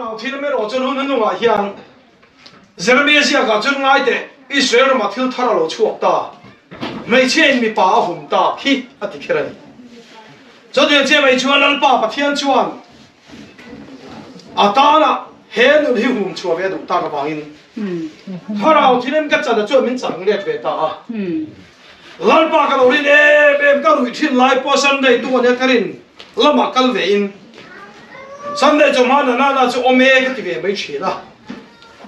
Thlarau thil erawh chuan hun hnungah hian Jeremia ziakah chuan ngai teh, Israel ramah thil thar a lo chhuak ta, hmeichhiain mipa a hum ta khi a ti kher a ni. Chutiang chiah mai chuan Lalpa Pathian chuan a tana he nun hi hum chhuah ve a duh tak avangin Thlarau thilin ka chan a chuan min chang let ve ta a. Lalpa ka lo rin em em ka ruih thin lai pawh Sunday tu ania ka rin lamah kal ve in Sunday chawhma na na na chu awm e ka ti ve mai thin a.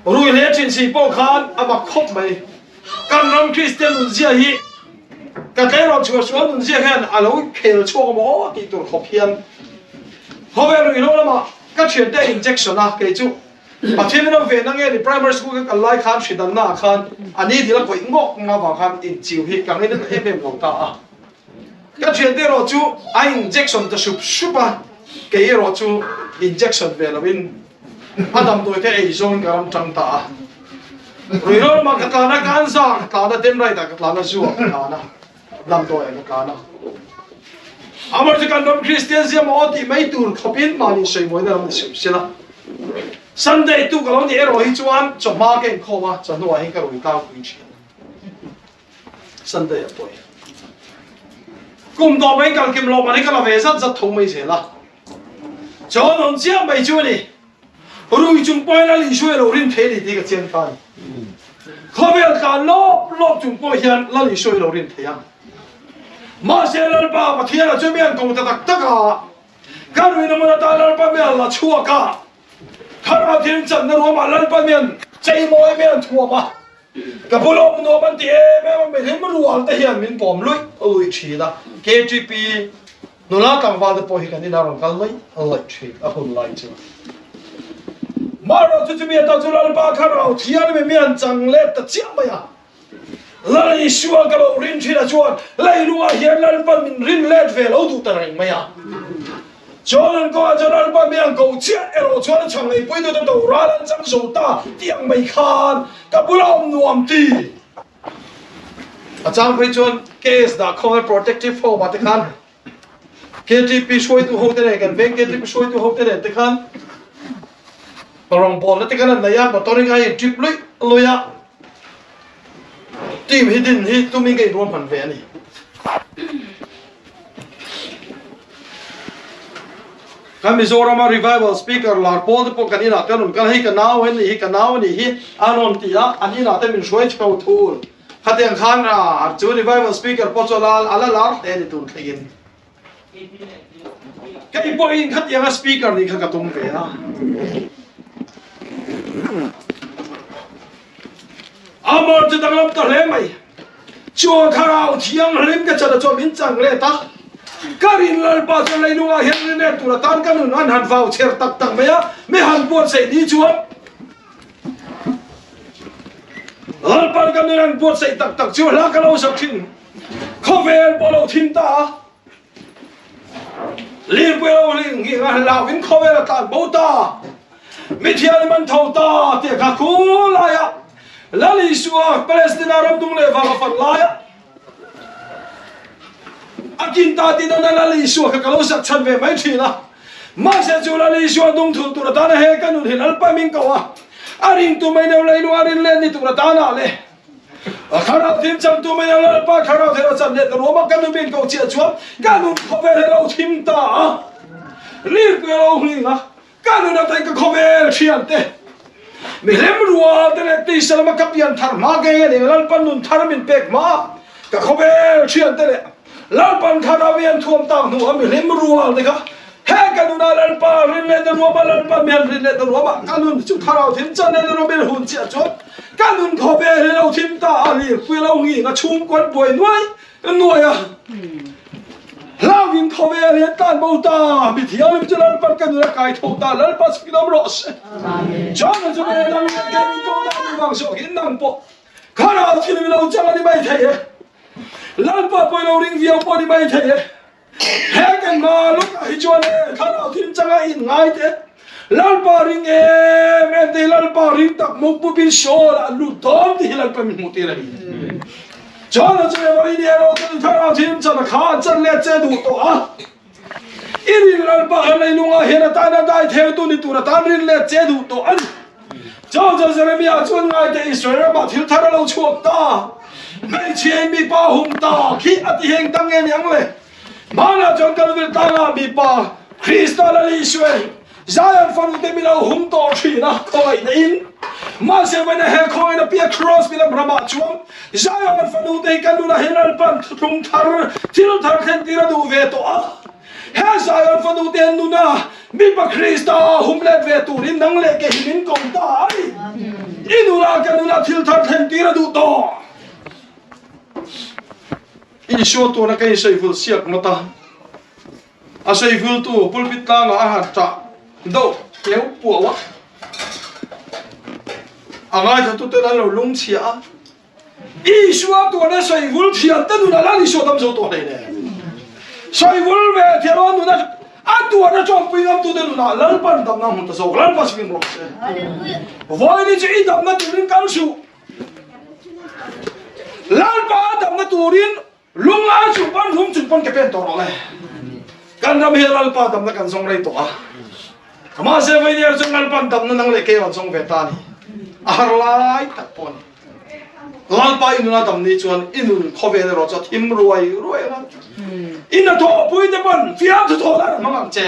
Rui hle thin si pawh khan a mak khawp mai. Kan ram Kristian nunzia hi ka tleirawl chhuah sual nunzia hian a lo khel chhuak a maw tih tur khawp hian khawvel ruihhlo lamah ka thiante injection a kei chu Pathian in a ve na nge ni primary school ka kal lai khan hridanna ah khan a ni dil a kawih ngawk nga vang khan inchiu hi ka ngaina ta em em lo ta a. Ka thiante erawh chu a injection ta sup sup a, kei erawh chu injection ve lo in a damdawi te ei zawng in ka ram tang ta a. Ruihhlo lamah ka tlan a, ka an za ah ka tlan a, den right ah ka tlan a, zu ah ka tlan a, damdawi ah ka tlan a. Amah chu kan ram Kristian zia maw aw tih mai tur khawp in mahni sawimawi na lam ni suh sela. Sunday tu ka lo nih erawh hi chuan chawhma ka inkhawm a, chawhnuah hian ka rui tlangpui thin. Sunday a pawi. Kum tawh mai kal kim loh man hi ka la ve zat zat tho mai zel a. Chawn awm chiah mai chu a ni. Rui chung pawhin a Isua i lo rin thei a ni tih ka chiang ta a ni. Khawvel tlan lawp lawp chung pawh hian Lal Isua i lo rin thei ang. Mahse Lalpa Pathian a chu mi an ko ta tak tak a, ka ruihna hmun ata Lalpa mi an la chhuak a, Thlarau thil channa ruamah Lalpa mi an cheimawi mi an thuam a, Ka bul awm nuam an ti em em a, mihlim rual te hian min pawm luih luih thin a, KTP nula tlangval te pawh hi kan inah rawn kal mai luih thin a hun lai chu. Marawh chu chumi atan chu Lalpa Thlarau Thianghlim in mi an chang let ta chiah mai a, Lal Isua ka lo rin thin a chuan leilungah hian Lalpan min rin let ve lo duh ta reng mai a. Chuan an kawngah chuan Lalpa mi an koh chiah erawh chuan a chhang lei puitute do ral an chang zo ta tih ang mai khan ka bula awm nuam ti. A chang phei chuan case dah khawng protective home ah te khan KTP hruaitu ho te nen kan veng KTP hruaitu ho te nen te khan rawngbawlna te khan an nei a, motoring a in trip luih luih a, team hi din hi tumin ka inruahman ve a ni. Kan Mizorama revival speaker lar pawl te pawh kan inah te an rawn kal a, hei ka nau a nih hi, ka nau a nih hi an rawn ti a, an inah te min hruai chho thul. Khatiang khan chu revival speaker pawh chu a la lar hle a ni tun thlengin. Kei pawhin khatianga speaker nih kha ka tum ve a. Amor chu danglam ta hle mai. Chuan Thlarau Thianghlim ka chan a chuan min chang let a. Ka rin Lalpa chuan leilungah hian rinlet tur atan ka nun an han vau chher tak tak mai a, mi han buatsaih ni chuan Lalpa'n ka nun an buatsaih tak tak chu hla ka lo sak thin. Khawvel pawh lo thim ta a. Lirpui lo ling hi a hlau in khawvel a tlan bo ta. Mithian man tho ta tih kha khu laia Lal Isua Palestina ram dung leh vang a fan laia a kin ta tin a Lal Isua kha ka lo sak chhan ve mai thin a. Mahse chu Lal Isua dung thul tur atana he ka nun hi Lalpa min ko a, a ringtu mai neu lei lu a rin len ni tur atana le. A thlarau thim changtu mai a Lalpa thlarau thei a chan leh ta ruam a, ka nu min ko chiah chuan ka nun khawvel hi lo thim ta a, lirpui a lo hling a, ka nun a theih ka khawvel thian te mi hlim rual te leh tisa lama ka pian thar hma ke nge ning Lalpa nun thar min pek hma ka khawvel thian te leh Lalpan thlarau hi an thuam tak hnu a mi hlim rual te kha he ka nuna Lalpa rin leh ta ruam a Lalpa mi an rin leh ta ruam a ka nun chu thlarau thim chan leh ta ruam in hun chiah chuan ka nun khawvel hi lo thim ta a lirpui lo nging a chhungkuan buai nuai nuai a hlauin khawvel hi an tlan bo ta mi thianghlim chu Lalpan ka nun a kai tho ta Lalpa chhuk in awm rawh se John chu me nang leh kei min ko na mi vang zawk in nang pawh thlarau thil mi lo chang a ni mai thei e Lalpa pawh i lo ring viau pawh a ni mai thei e He kan hma lawkah hi chuan e thlarau thil changa in ngai teh. Lalpa ring em em te hi Lalpa ring tak muk pupin Saul ah an lut dawn tih hi Lalpa min hmuh tir a ni. John-a chu Evarini erawh chuan thlarau thil chana kha an chan let che duh tawh a. I rin Lalpa kha leilungah hian atana dai theutu ni tur atan rin let che duh tawh a ni. Chau chuan Jeremia chuan ngaite Israel ramah thil thar a lo chhuak ta. Hmeichhia in mipa hum ta khi a ti heng ta nge niang le? Hmanah chuan Kalvil tlangah mipa Krista Lal Isua Zion fanute mi lo hum tawh thin a, khawngaihna in. Mahse vawiin he khawngaihna piah Cross milam ramah chuan Zion fanute hi kan nunah hian Lalpan thuthlung thar, thil thar thlentir a duh ve tawh a. He Zion fanute an nuna mipa Krista hum let ve turin nang leh ke hi min ko ta a ni. I nunah ka nunah thil thar thlentir a duh tawh. Isua tuna ka insawi vul siak ngawt a. A saihultu pulpit tlangah a han ṭah deuh keu puau a, a ngaithlatuten an lo lungchhia a. Isua tuan a saihul thiante nunah lan Isua dam zo tawh hleinem. Saihul ve thiam a nuna a tuan a ṭawmpui ngamtute nunah Lalpan damna hmun ta zawk Lalpa sikin rawh se. Vawiin chu i damna turin kal suh. Lalpa a damna turin Lunglai chung pawn rum chung pawn ke pen tawh rawh le. Kan ram hi Lalpa damna kan zawng rei tawh a. Mahse Vainiar chuan Lalpan damna nang leh kei rawn zawng ve ta a ni. A har lai tak pawh a ni. Lalpa i nuna dam ni chuan i nun khawvel erawh chu a thim ruai ruai ang a. I hnathawhpui te pawn fiamthu thawh dan a hmang ang che.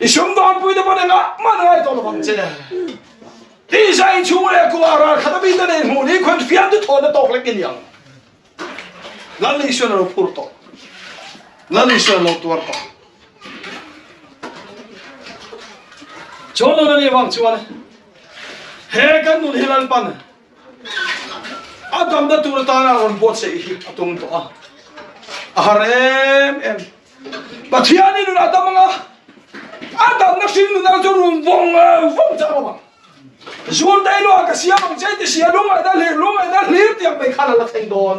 I sumdawnpui te pawn engah mah na ngai tawh lo ang che. Tisa in chhung leh kuah ral khat a mi te nei hmuh ni khuan fiamthu thawn na tawk lek i ni ang. Lal Isuan a lo phur tawh. Lal Isuan a lo tuar tawh. Chuan nun a nih vang chuan he kan nun hi Lalpan A damna tur atana rawn buatsaih hi a tum tawh a, a har em em. Pathian i nun a dam anga, a damna hring nuna chu run vawng vawng chak lo ang. Zun dai luah ka siam ang che ti sia lungaihna hlir lungaihna hlir tiang mai khan a la thleng dawn.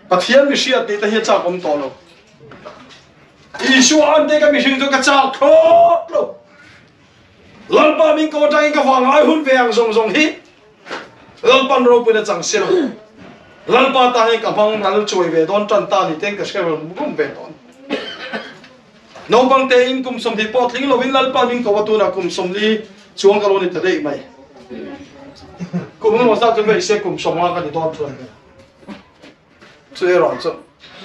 Pathian mi hriat nih te hi a chak awm tawh lo. Isua an te ka mihring chu ka chak thlawt lo. Lalpa min ko atangin ka vang ai hun ve ang zawng zawng hi Lalpan ropuina chang silo. Lalpa tan hian ka hmang ral chuai ve dawn tan ta ni ten ka hre rum rum ve dawn. Naupang te in kum 20 pawh tling lovin Lalpa min ko a tunah kum 40 chuang ka lo ni ta daih mai. Kum engemaw zat chu vei se kum 50 ka ni dawn chuan. Chu erawh chu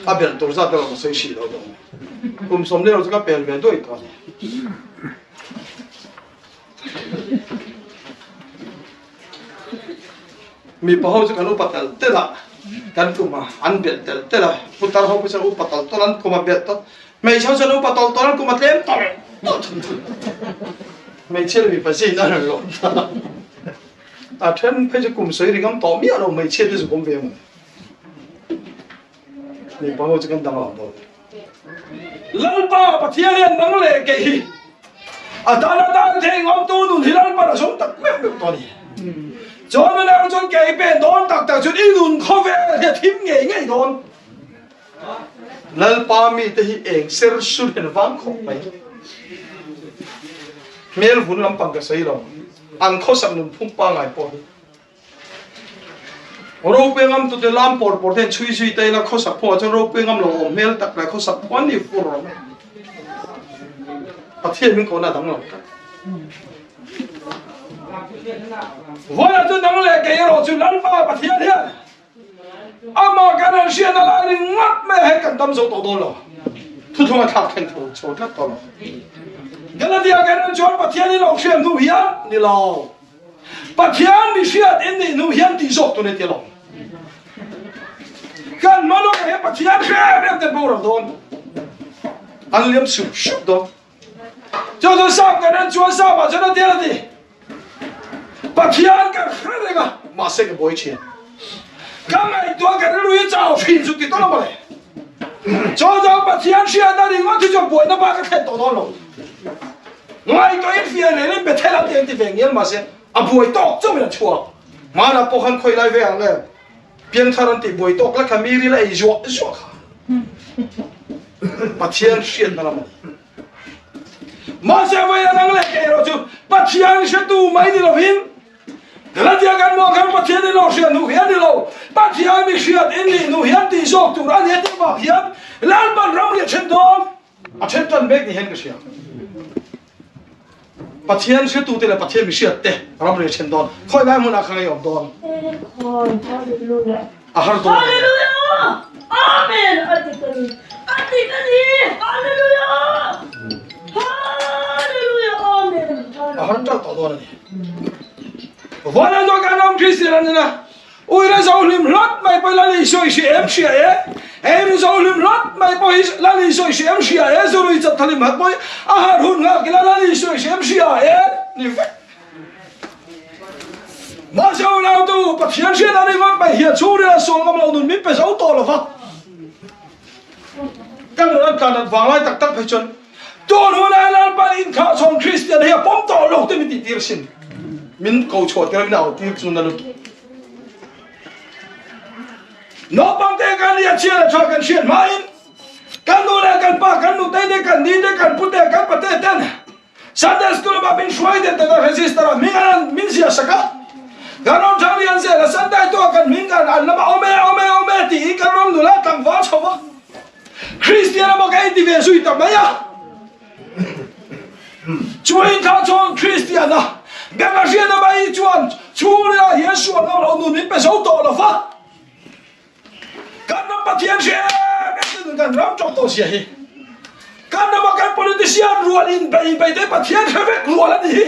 a belh tur zat erawh ka sawi hrih lo deuh mai. Kum 40 erawh chu ka pel ve duai tawh a ni. Mipa ho chu kan upa tel tel a, kan kum a an belh tel tel a, putar ho pawh chuan upa tal tawl an kum a belh tawh, hmeichhe ho chuan upa tal tawl an kum a tlem tawlh tawlh thung thung. Hmeichhia leh mipa zin a rawn lawm ta. A then phei chu kum sawi ri ngam tawh miah lo hmeichhia te zuk awm ve ang. Mipa ho chu kan dang lo dawn. Lalpa Pathian hian nang leh kei hi a tan a tan thei ngawmtu nun hi Lalpa a zawm tak meuh meuh tawh a ni. Chuan a nang chuan kei pen dawn tak tak chuan i nun khawvel hi a thim ngei ngei dawn. Lalpa mite hi eng ser sur hian vang khawp mai. Hmel vun lampang ka sawi lo. An khawsak nun phum pangai pawh hi. Ropui ngam tute lam pawr pawr te hian chhui zui ta ila khawsak phawngah chuan ropui ngam lo awm hmel tak leh khawsak pawh an ni fur rawh mai. Pathian min kohna a dang lo tlat. Vawiah chuan nang leh kei erawh chu Lalpa Pathian hian Amah kan han hriatna lai ringawt mai a hei kan dam zo tawh dawn lo. Thuthlung a thlak thleng tho chho tlat tawh lo. Galatia kan en chuan Pathian in lo hriat hnu hian ni lo. Pathian mi hriat in nih hnu hian tih zawk tur ni ti lo. Kan hma lawkah hian Pathian hrem em ten boral dawn. An liam sup sup dawn. Chu chu Sam kan en chuan Sam ah chuan a tel a ti. Pathian kan hre reng a, mahse ka buai thin. Ka ngaihtuah ka rilru hi chau thin chu ti tawh lo mawle. Chu chu Pathian hriatna ringawt hi chuan buaina bak a thlen tawh dawn lo. Ngaihtuah in fiah leh in Bethel an ti an ti ve ngial mahse a buai tawk chauhin a chhuak. Hmanah pawh khan khawi lai ve ang le pianthar an tih buai tawk la kha mi ril a ei zuah zuah kha Pathian hriatna lam a ni. Mahse vawiin a nang leh kei erawh chu Pathian hretu mai ni lovin. Galatia kan muang khan Pathian in lo hriat hnu hian ni lo, Pathian mi hriat in nih hnu hian tih zawk tur a ni a tih vang hian Lalpan ramri a then dawn, a then tan mek ni hian ka hria. Pathian hriatute leh Pathian mi hriat te ramri a then dawn. Khawi lai hmunah kha ngei awm dawn? A har dawn. Hallelujah! Amen! A dik a ni. A dik a ni. Hallelujah! Hallelujah! Amen! A har ṭalh tawh dawn a ni. Vawiin chuan kan ram Kristian an nena Uire zo hlim hlat mai pawh Lal Isua i hria em hria e? Eire zo hlim hlat mai pawh hi Lal Isua i hria em hria e? Zurui chat thalim hat pawh hi a harh hun nghak ila Lal Isua i hria em hria e? Ni vek. Mahse unautu Pathian hriat a ringawt mai hian chhungril a sual ngam lo nun min pe zo tawh lo va. Kan nun an tlan nat vanglai tak tak phei chuan tun hunah Lalpan inthlah chhawng Kristian hi a pawm tawh lo te min tih tir sin. Min ko chhuah tir a min au tir chu na lutuk. Naupang te kan nia chhiat a tha kan hriat hmain kan nu leh kan pa kan nutei te kan ni te kan pute kan pate ten Sunday School lamah min hruai deuh tak a, register ah hming an min ziah sak a, kan rawn thang lian zel a, Sunday tu ah kan hming kan an lamah awm e, awm e, awm e tiin kan rawn nula tlangval chho a, Kristian emaw ka inti ve zui ta mai a, chu inthlah chuan Kristian a beng a hriat a mai chuan chhungril ah hian sual ngam loh nun min pe zo tawh lo va, Kan ram Pathian hre em em te nun kan ram tawk tawh zia hi. Kan rama kan politician rual in bei bei te Pathian hre vek rual a ni hi.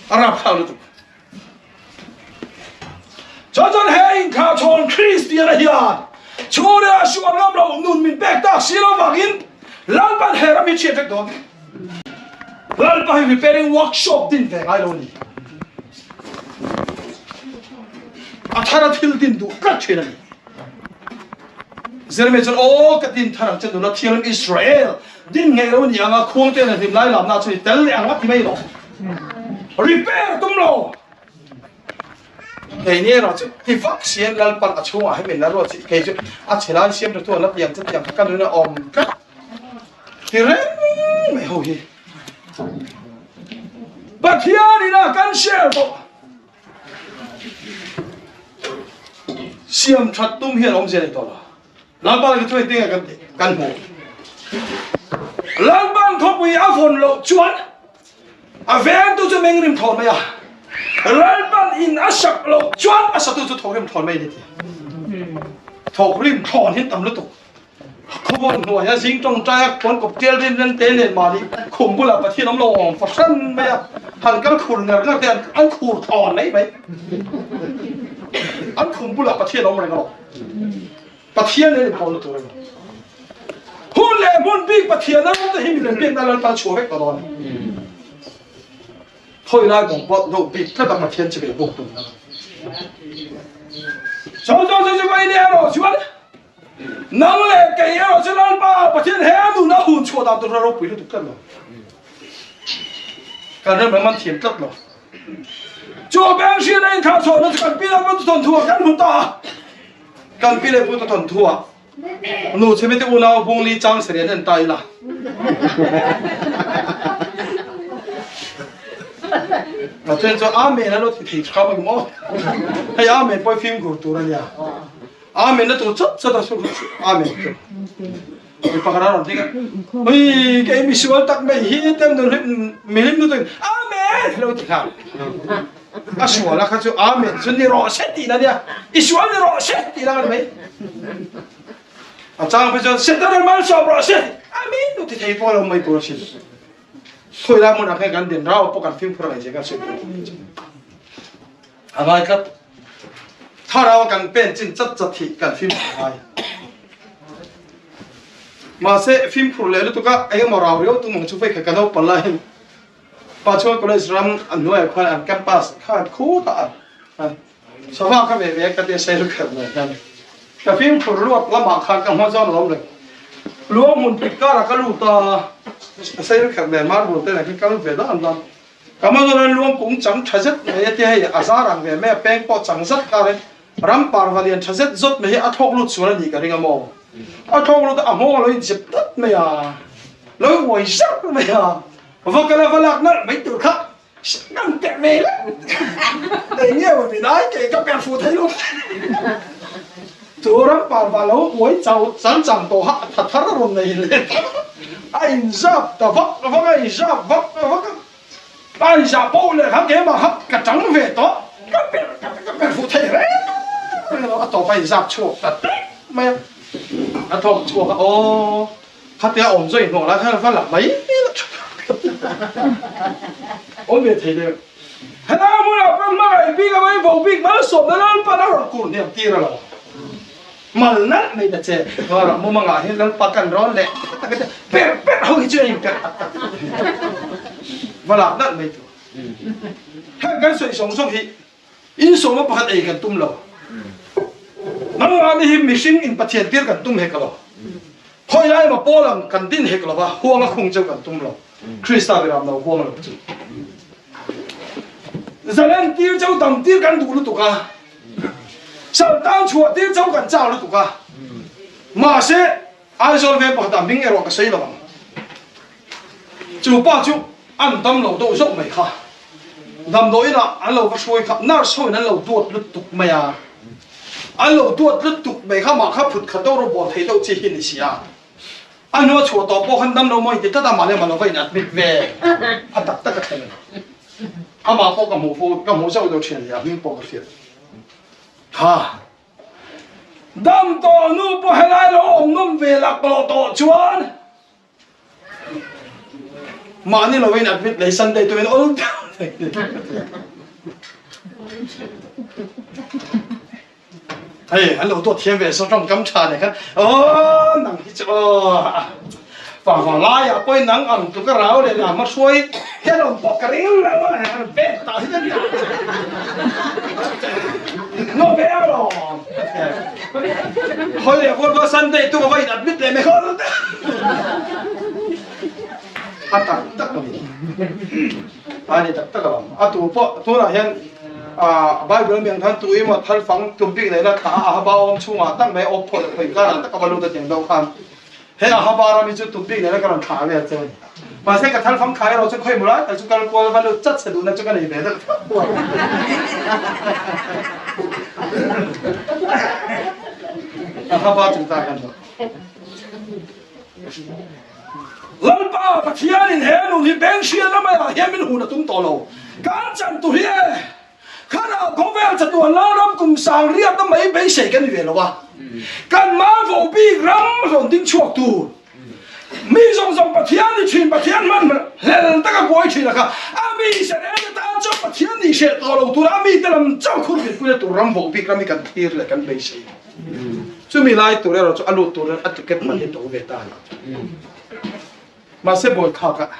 A rapthlak lutuk. Chuan chuan he inthlah chhawn Kristian a hian chhungril ah sual ngam lo nun min pek tak si lo vangin Lalpan he ram hi chhiat vek dawn. Lalpa hi repairing workshop din ve ngai lo a ni. A thar a thil din duh tlat thin a ni. Jeremiah chuan, Aw, ka din thar ang che nula thianghlim Israel, din ngei lo ni ang a, khuang te hlim lai lamna chu i tel leh ang a ti mai lo. Repair tum lo. Kei ni erawh chu ti vak sian Lalpan a chhungah hi min la ruat si. Kei chu a chhe lai siam tha tu an la piang che tiang kha ka nun a awm tlat. Ti reng mai ho hi. Pathian ina kan share tawh. Siam that tum hian awmzia nei tawh lo. Lalpa ka thuai tinge kan kan hmu. Lalpan khawpui a vawn loh chuan a vengtu chu meng rim thawn mai a. Lalpan in a sak loh chuan a satu chu thawk rim thawn mai a ni ti. Thawk rim thawn hi tam lutuk. Khawvawn hnuaia zing tawngtaia pawn kawp tial rin ren te nen mahni khum bulah Pathian awm lo awm fahran mai a, han kal khur ngar ngar te an khur thawn mai mai. An khum bulah Pathian awm reng alawm. Pathian nen inpawlna tur a ni. Hun leh hmun bik Pathian a ram te hi milem biakna Lalpa chhuah vek tawh dawn a ni. Khawi lai kawng pawh deuh bik tlat a Pathian chu bei bawk tum na. Cho cho cho chu vai leh erawh chuan Nang leh kei erawh chu Lalpa Pathian he nun a hun chhuah dan tur a ropui lutuk tlat lo. Kan ram ram an thiam tlat lo. Chu beng hriat a inthlah chhuahna chu kan pi leh pu tawn thuah kan hmu ta a. Kan pi leh pu tawn thuah nu chhemite unau bungli chang serian en ta ila. Pathian chuan Amen a lo ti thei tha mai maw. Hei Amen pawh hi fimkhur tur a nia. Amen na tur chat chat a su Amen chu. Mi pakhat a rawn ding a. Ui kei misual tak mai hi tem nu hlim mi hlim nu Amen lo ti nghal. A sual a kha chu Amen chu ni rawh se tih na nia. I sual ni rawh se tih na mai. A chang phei chuan Satan malsawm rawh se. Amen lo ti thei pawh lo mai tur a sin. Khawi lai hmunah khan kan din rau pawh kan fimkhur a ngaihzia kan sawi tur. A ngai tlat. Thlarau kan pen chin chat chat hi kan fimkhur ngai. Mahse fimkhur leh lutuk a engemaw rau riau tum ang chu vei kha ka naupang laiin Pachuan College ram an hnuaiah khuan an campus kha an khutah a sava kha ve ve ka tia sail kher mai hian ka fimkhur luat lamah khan ka hma zawn a lo reng. Luang hmun pik karah ka lut a sail kher nen marble te nen khan ka lut ve dan dan. Ka hmangawn an luang kung chang tha zet mai a tia hei a zar ang ve mai a peng pawh chang zat kar in ram parva lian tha zet zawt mai hi a thlawk lut sual a nih ka ring a maw? A thlawk lut a a nghawng a lo inzep tlat mai a, lo uai zar mai a, va kal a va lak nalh mai tur kha. Kan perh ve le. Ei nge maw min ai kei ka perh fuh thei lo. Chu ram parva lo uai chau chan chang tawh ha tha thar a rawn nei leh ta. A in zap ta vak vak a, in zap vak vak a. A in zah poh leh kha keimah kha ka tang ve tawh. Ka perh ka perh fuh thei reng reng lo. A tawp a in zap chhuak ta tep mai a. A thawk chhuak a aw. Khatia awm zawih hnawh lai khan va la mai la tha awm ve thei deuh. Helai hmunah pawh hmangaih bik a mai vo bik malsawmna Lalpan a rawn kur hniam tir a lo. Mal nalh mai ta che. Ngawrah mumangah hian Lalpa kan rawn leh tak a perh perh ho hi chu a inperh tak tak. Va lak nalh mai tur. Heng kan sawi zawng zawng hi Insawma pakhat ei kan tum lo. Nangmahni hi mihring in Pathian tir kan tum hek lo. Khawi lai emaw pawl ang kan din hek lo va, huang a khung cheu kan tum lo. Krista biram lo huang lo chu. Zalen tir cheu dam tir kan duh lutuk a. Saltan chhuah tir cheu kan chak lutuk a. Mahse Aizawl veng pakhatah hming erawh ka sawi lo ang. Chu pa chu an dam lo deuh zawk mai kha. Damdawiin ah an lo va hruai kha nurse ho in an lo duat lutuk mai a. An lo duat lutuk mai kha mah kha phut khat deuh rawh bawl thei deuh chi hi ni si a. A hnua chhuah tawh pawh khan dam lo maw inti tlat a mah leh mah lo va in admit ve a tak tak a thleng a ni. Amah pawh ka hmuh fo ka hmuh zauh deuh thin a ni a hming pawh ka hriat kha. Dam tawh nu pawh helai lo awm nawm ve laklawh tawh chuan mahni lovin admit lei Sunday tuin awl hei an lo tuah thiam ve so tawngkam tha ne khan aw nang hi chu aw pangva lai ah pawhin nang ang tluk a rau leh lam a hruai hian awm pawh ka ring lo a ve tah hi ka no ve alawm Khoi leh vuan pawh Sunday tu ka va in admit leh mai kha a tak tak a ni a ni tak tak alawm a tu pawh tunah hian Bible mi ang khan tu emaw thal fang tum bik neihna thla a haba awm chhungah tak mai awp phawt khawih karah tak a va lut a tiang deuh khan he a haba ram hi chu tum bik neihna ka rawn thlah ve che ani mahse ka thal fang thlah erawh chu khawi hmu lai tak chu kal kual va lut chat che duhna chu ka nei ve deuh thlap a. A haba chungchang kan hmu. Lalpa Pathianin he nun hi beng hriatna maiah hian min hun a tum tawh lo. Kan chan tu hi e, khanah khawvel chatuan la ram kum sang riatna mai beisei kan ni ve lo a. Kan mah vo bik ram rawn ding chhuak tur mi zawng zawng Pathian ni thin Pathian hman hlel taka buai thin a kha a mi Israel te tan chuan Pathian ni hreh tawh lo tura a mite lam chauh khur vilpuina tur ram vo bik ram hi kan thlir leh kan beisei. Chumi lai tur erawh chu a lut turin a ticket man hi to ve ta a ni. Mahse bawlkhak ah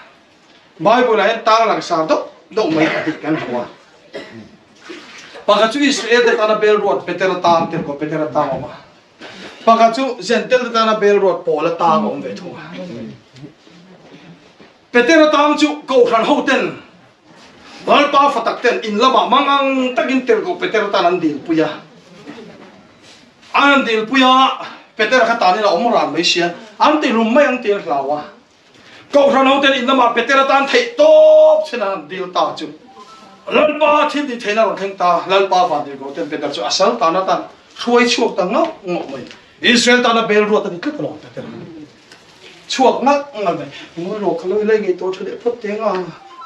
Bible ah hian tang langsar deuh deuh mai a dik kan hmu a. Pakhat chu Israel te tana bel ruat Petera tang tirhkoh Petera tang a awm a. Pakhat chu Zentel te tana bel ruat Paula tang a awm ve thung a. Petera tang chu Kohhran ho ten Lalpa fatak ten in lamah mangang takin tirhkoh Petera tan an dilpui a. An dilpui a, Petera kha tanin a awm ran mai sia, an ti hlum mai ang tih an hlau a. Kohhran ho ten in lamah Petera tan theih tawp chen an han dil ta chu Lalpa thil tih theihna a rawn thleng ta. Lalpa van tirhkoh ten Petera chu a sal tan atan hruai chhuak ta ngauh ngauh mai. Israel tana bel ruat a ni tlat alawm Petera. Chhuak ngalh ngalh mai. Ngawi rawh, ka lo ilai ngei tawh tha leh phawt teng a,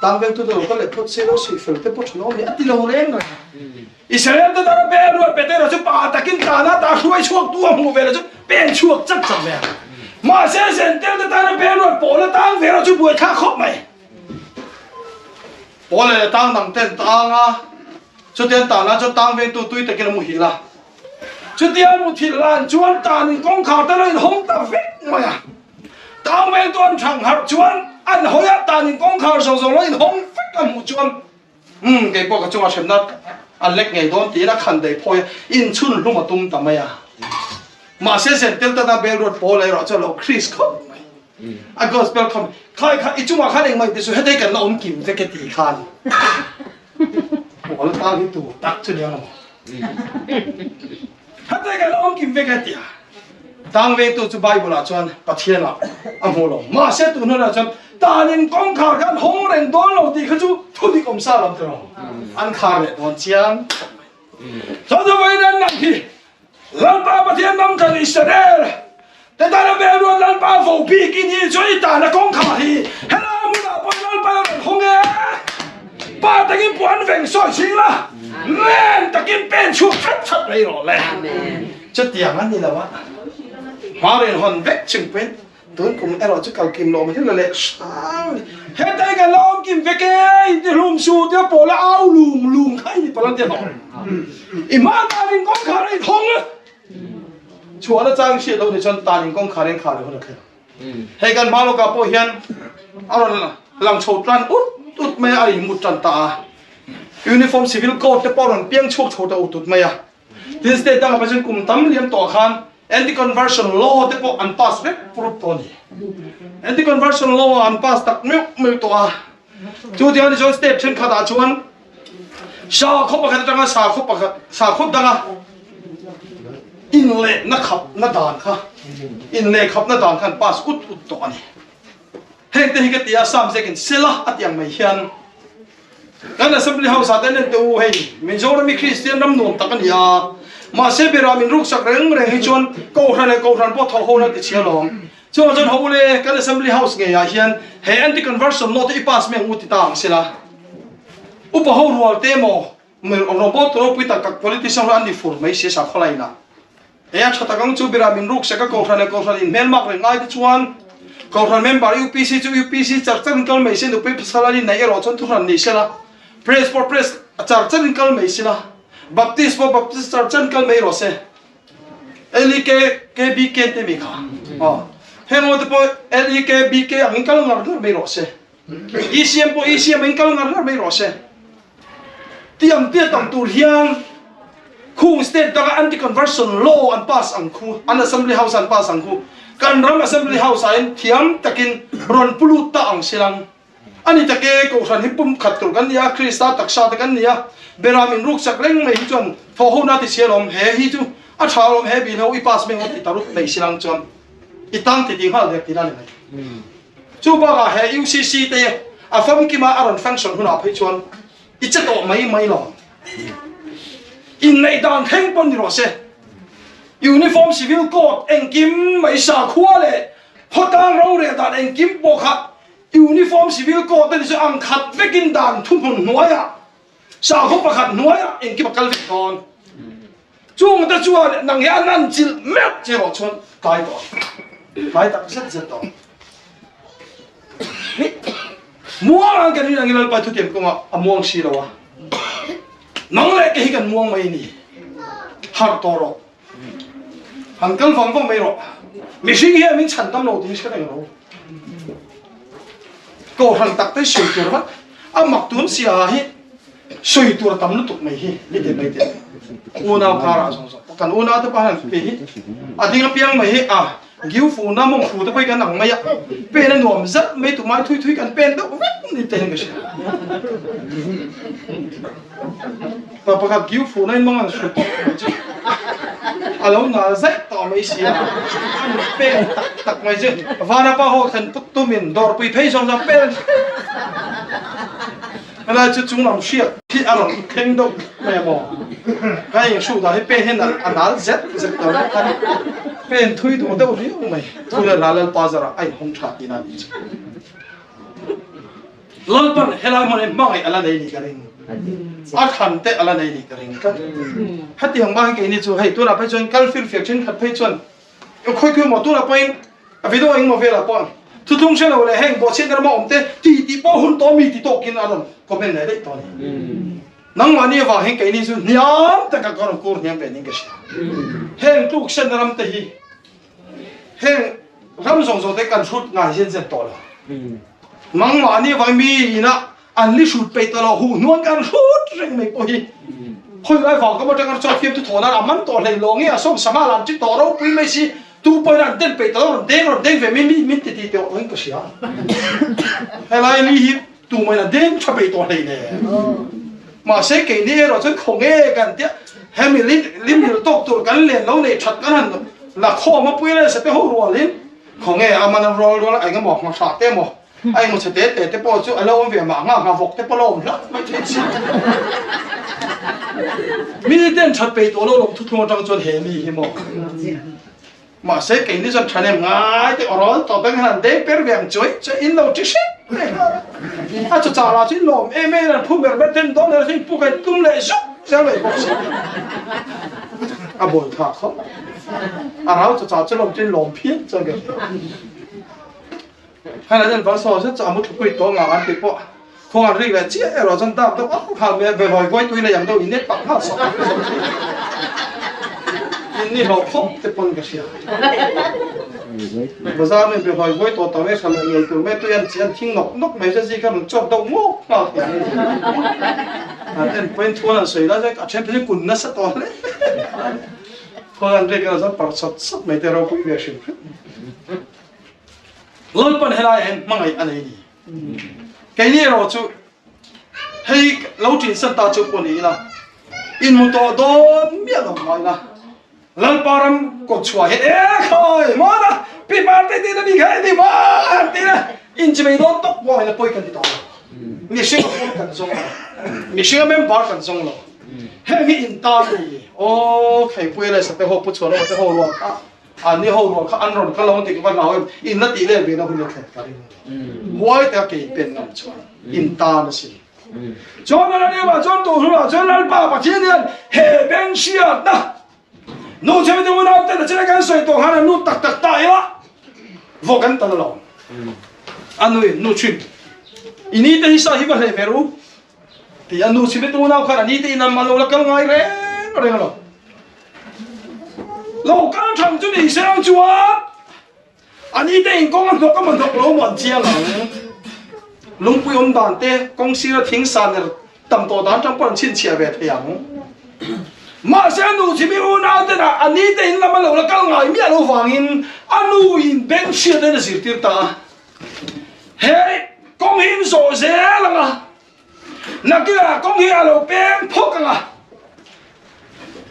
tang veng tu te lo kal leh phawt se lo sih fel te pawh tha lo ani a ti lo reng reng a. Israel te tana bel ruat Petera chu pa takin tana ta hruai chhuak tu a hmuh ve lo chu pen chhuak chat chat mai a. Mahse Zentel te tana bel ruat Paula tang ve erawh chu buai thlak khawp mai. Paula leh tang dang ten tang a, chutiang tana chuan tang vengtu tui takin a muhil a. Chutia muthilh lan chuan tanin kawngkhar te lo inhawng ta vek mai a. Tang vengtu an thang harh chuan an hawi a, tanin kawngkhar zawng zawng lo inhawng vek a hmuh chuan umm kei pawh ka chungah hremna an lek ngei dawn tiin a khan daih phawi a, inchhun hlum a tum ta mai a. Mahse zentel tana bel ruat pawl erawh chuan lo Chris khawp mai. A gospel khawp mai. Khai kha i chungah khan engmah inti suh hetei kan la awm kim vek e ti khan. Pawl tang hi tur tak chu nia lo. Hete kan awm kim vek a tia. Tang vengtu chu Bible ah chuan Pathian ah a hmu lo. Mahse tun hunah chuan tanin kawngkhar kha an hawng reng dawn lo tih kha chu thudik awm sa lam tiraw an khar leh dawn chiang khawp mai. Chuan chu vawiin an nang hi Lalpa Pathian ram thlan Israel te tana bel ruat Lalpa vo bik i ni chuan i tana kawngkhar hi helai hmunah pawh Lalpa a rawn hawng e. Pa takin puan veng sawi chhing la, men takin pen chhuak chat chat mai rawh le. Chutiang a ni lo a, hma rawn hawn vek chung pawhin tun kum erawh chu kal kim lo mai la leh hrang. Hetai kan la awm kim vek e, intihlum su tia pawl a au lung lung kha i ni palh a tia hlawh. I hma tanin kawngkhar a inhawng a, chhuahna chang hriat loh ni chuan tanin kawngkhar a inkhar leh hun a thleng. Hei kan hma lawkah pawh hian a rawn lang chho tan ut ut mai a, a inmut tan ta a. Uniform Civil Code te pawh a rawn piang chhuak chho ta ut ut mai a. Tin state dangah pawh chuan kum tam liam tawh khan Anti-Conversion Law te pawh an pass vek rup tawh a ni. Anti-Conversion Law an pass tak meuh meuh tawh a. Chu tiang ni chuan state thenkhatah chuan sakhaw pakhat atanga sakhaw pakhat sakhaw danga inlehna khapna dan kha inlehkhapna dan khan pass ut ut tawh a ni. Heng te hi ka ti a, Sam zekin sela a ti ang mai hian kan Assembly House ah te nen te u hei Mizoram hi Kristian ram nuam tak a ni a, mahse berah min ruksak reng reng hi chuan Kohhran leh Kohhran pawh thawh ho na ti chhia lawm. Chuvang chuan ho ule kan Assembly House ngei ah hian he anti-conversion law te i pass mai ang u ti ta ang sela. Upa ho rual te emaw robot ropui tak tak politician ho an ni fur mai si a sakhaw line ah. He a tha tak ang chu birah min ruk sek a Kohhran leh Kohhran in hmelmak reng ngai te chuan Kohhran member UPC chu UPC char char in kal mai se nupui pasal an inneih erawh chuan thuhran ni sela Press pawh Press char char in kal mai sela Baptist pawh Baptist char char in kal mai rawh se. LEK KBK te mi kha aw heng ho te pawh LEK BK ang in kal ngar ngar mai rawh se ECM pawh ECM in kal ngar ngar mai rawh se tiang tia tam tur hian khung state danga anti conversion law an pass ang khu an assembly house an pass ang khu kan ram assembly house ah in thiam takin rawn pulut ta ang silang A ni tak e, Kohhran hi pum khat tur kan ni a, Krista taksa te kan ni a, Beram in ruksak reng mai hi chuan thaw ho na ti si alawm, he hi chu a tha alawm, he bil ho i pass mai ngawt ti ta rut mai si lang chuan i tang ti ti nghal dek tihna a ni mai. Chu bakah he UCC te a famkima a rawn function hunah phei chuan i che tawh mai mai lo. Inneih dan thleng pawn ni rawh se, Uniform Civil Code engkim mai sakhua leh khawtlang rorel dan engkim pawh kha Uniform Civil Code a ni chu ang khat vekin dan thuhmun hnuaiah sakhaw pakhat hnuaiah engkim a kal vek dawn. Chung te chuan nang hi an an chilh meuh che erawh chuan tlai tawh ang. Tlai tak zet zet tawh ang. Muang ang kan rin angin Lalpa thutiam kawngah a muang si lo a. Nang leh kei hi kan muang mai a ni. Harh tawh rawh. Han kal vang vang mai rawh. Mihring hian min chhan tam lo tih hi hre reng lo. Kohhran tak te sawi tur vat a mak tun sia hi sawi tur tam lutuk mai hi ni te mai te. Unau karah zawng zawng kan unau te pawh han pe hi a ding apiang mai hi a giu fu na mawng fu te pawh hi kan ang mai a pen a nuam zat mai tumai thui thui kan pen deuh vek ni te hian ka hria. Pa pakhat kiu fuh na in mang an hru tawp mai chu a lo nal zaih tawh mai si a, an pen tak tak mai chu Vanapa ho thlen put tumin dawrpui phei zawng zawng pen helai chu chunglam hriat hi a rawn thleng deuh mai a maw ka inhruh dan hi pen hian a nal zet zet tawh mai khan pen thui duh deuh riau mai thui la Lalpa zarah a inhawng tha tihna a nih chu. Lalpan helai hmun hi hmangaih a la nei ni ka ring. A thlan te a la nei ni ka ring tlat. Hetiang bak hi keini chu hei tunah phei chuan kal fir fir thenkhat phei chuan khawi khawi maw tunah pawhin a video engmaw velah pawh thuthlung hre lo leh heng bawhchhiatna rama awm te ti tih pawh hun tawh mi ti tawkin a rawn comment leh daih tawh a ni. Nangmahni avang hian keini chu hniam taka ka rawn kur hniam ve niin ka hria. Heng tluksenna ram te hi Heng ram zawng zawng te kan hrut ngai zen zen tawh lo. Nangmahni avang mi ina an li hrut peih tawh lo huh hnuan kan hrut reng mai pawh hi khawi lai vang ka atanga chuan fiamthu thaw nan a man tawh hlei lo nge a sawm sangha lan chi tawh ropui mai si tu pawhin an den peih tawh lo rawn deng rawn deng ve mai mi min ti ti tawh in ka hria. Helai li hi tu mai a deng tha peih tawh hlei nen. Mahse keini erawh chuan khaw nge kan tia hemi lim lim hil tawk tur kan len lo nei that kan han. La khawm a pui leh sate ho rualin khawnge a man a rual rual a engemaw hmahrah te emaw a engemaw chhe te te te pawh chu a lo awm ve mah anga nghavawk te pawh lo awm hlauh mai thei si. Mi ten that peih tawh lo lawm thuthlung atang chuan he mi hi maw mahse keini chuan thahnem ngai te awrawl tawh beng hian an deng per ve ang chuai chuai in lo ti hrep mai a chu chah lah chu in lawm em em an phu ber ber ten dawn leh chu in puk a in tum leh zuk zel mai bawk si a bawi thlak khawp a rau chu chah chu lawm chu in lawm phian chuan ka hei la nen van saw zet chu a mu thupui tawh ngah an tih pawh khuang an rik leh chiah erawh chuan dak deuh auh kha me ve hawi vawi tui leh ang deuh in net pah nghal sawk sawk in ni hlawh khawp te pawn ka hria bazar me be hawi vawi tawh tawh me tha leh ngei tur me tui an chi an thing nawk nawk mai se zi khan an chawt deuh ngawk nghal thei an en pawhin thuan an sawi lai chuan a then phei chu kun nasa tawh hle khuang an rik erawh chuan parh sawt sawt mai te ropui ve hrim hrim Lalpan helai ah hian hmangaih a nei a ni. Keini erawh chu hei lo ṭin san ta chu pawh ni ila, inhmu tawh dawn miah lo mah ila, Lalpa ram kawt chhuah hian e khawi hmana pi parte tina mi kha ni ma han tina inchimei dawn tawk pawh ila pawi kan ti tawh lo. Mihring a pawn kan zawng lo, mihring a member kan zawng lo. Heng hi intan a ni. Aw Kheipui leh Sateho Pu Chhuanawma te ho rual kha An ni ho rual kha an rawn kal ang tih ka va hlau em, in la tih leh ve na hun a thlen ka ring a ni. Huai te a kei pen ngam chuan in tan a sin. Chuan a ram ah chuan tur hunah chuan Lalpa Pathian hian he beng hriatna nu chhemi te unau ten a chena kan sawi tawh khan an lut tak tak ta ila vawk an tal alawm. A nui nu thin. I ni te hi sa hi va hleh ve ru. Ti a nu chhimi te unau khan a ni te in an lo la kal ngai reng reng alawm. Lo kal thang chu ni se ang chuan a ni te in kawng a hnawk a maw hnawk lo maw an chiang ang. Lungpui awm dan te kawng sira thing sa ner tam tawh dan tang pawh an chhinchhiah ve thei ang. Mahse a nu chhimi unau ten a ni te in lam a lo la kal ngai miah lo vangin a nu in beng hriat in a zirtir ta a. He kawng hi in zawh zel ang a, nakinah kawng hi a lo peng phawk ang a,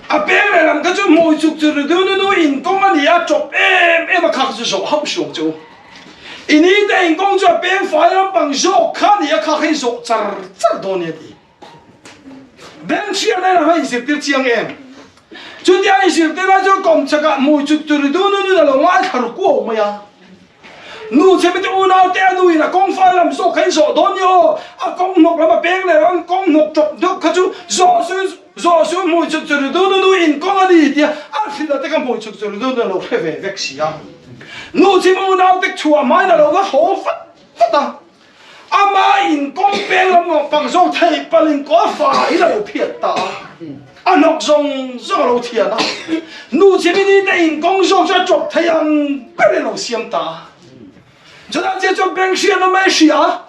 a peng leh lam kha chu hmui chuk chu ri du nu in kawng a ni a, chawp em em a kha kha chu zawh hauh suang che u. I ni te in kawng chu a peng fai lampang zawk kha a ni a, kha kha in zawh char char dawn nia ti. Beng hriat na lam a inzirtir chiang em? Chutia inzirtir lai chuan kawm chakah hmui chuk chu ri dun dun in a lo ngaithla ru kuau mai a. Nu chhemite unau te a nu in a kawng fai lam zawk kha in zawh dawn ni aw, a kawng hnawk lam a peng leh ang kawng hnawk chawp deuh kha chu zawh su zawh su hmui chuk chu ri dun dun in kawng a ni tia a hrilh a te kha hmui chuk chu ri dun dun a lo hre ve vek si a. Nu chhim unau te chhuah hmain a lo va haw vat vat a. Ama in kawng peng lam ngawh pang zawk theih pal in kaw fai in a lo phiat ta a, a hnawk zawng zawng a lo thian a, nu chimini te in kawng zawk chu a chawp thei ang ber in a lo siam ta a. Chutah chiah chuan beng hriat awm a i hria a,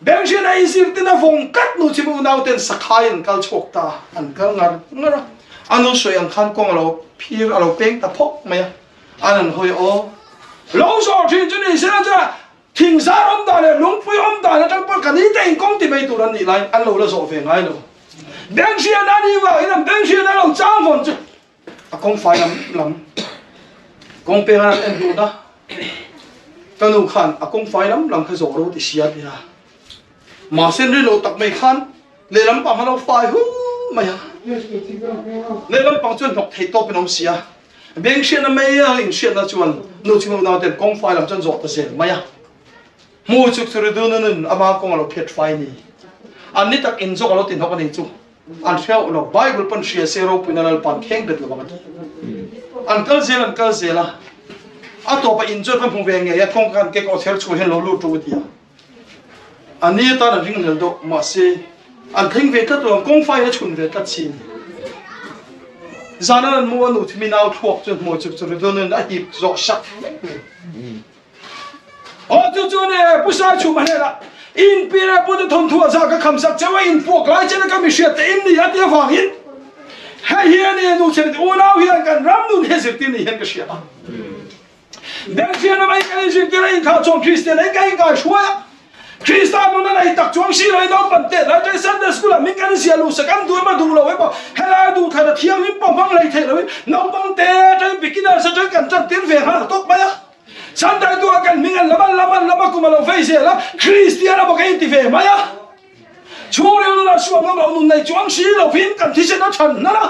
beng hriat a inzir ten a vawng tlat nu chimi unau ten sakhai an kal chhuak ta a, an kal ngar ngar a, a nu sawi ang khan kawng a lo phir a lo peng ta phawk mai a, an han hawi aw lo zawh thin chu ni sela chuan Thingzar awm dan leh lungpui awm dan atang pawh kan ite inkawng ti mai tur an nih laiin an lo la zawh ve ngai lo. Beng hriat a nih vangin an beng hriat a lo chang vawn chu a kawng fai lam lam kawng peng an en dun a, ka nu khan a kawng fai lam lam kha zawh ro ti sia tia mahse ri lo tak mai khan lehlam pang a lo fai hu mai a, lehlam pang chuan hnawk thei tawp in awm sia. Beng hriatna mai a inhriatna chuan nu chhung unau ten kawng fai lam chuan zawh ta zel mai a. Hmu chuk chu ri dun nun ama kawng a lo phiat fai ni. An ni tak in zawk a lo ti hnawk a ni chu an hria lo. Bible pawn hria se ropuina Lalpa'n kheng bet lovang a ti. An kal zel an kal zel a, a tawpah in chuan ka hmu ve ngei a, kawng kan kek aw ther chhuah hian lo lut ru a ti a. A ni atan an ring hlel deuh, mahse an thleng ve tlat lo, an kawng faiin a chhun ve tlat si a ni. Zan an an mu a nu thimi nau thluak chu hmuh chuk chu ri dun in a hip zawh sak vek mai. Aw chu chu ne Pu Sai chhum a hnenah in pi leh pu te thawmthu a za ka kham sak cheu a, in puak lai chen a ka mi hriat te in ni a ti avangin hei hi a ni a nu chhemte unau hian kan ram nun hi zirtir ni hian ka hria a. Bengfiahna mai kan inzirtir a, inthlah chawm Kristian in ka inkai hruai a. Krista nuna nei tak chuang si lo i naupan te lai ṭai Sunday School ah min kan zia luh sak an duh emaw duh lo emaw helai duh thlan a thianghlim pawh hmang hlei theih loin naupang te ṭai beginners aṭang kan ṭan tir ve nghal tawk mai a. Sunday tu ah kan hming an lam an lam an lam a kum a lo vei zel a Kristian a bawk a inti ve mai a. Chhungril nuna sual ngam lo nun nei chuang si lovin kan thisen a chhan hnan a.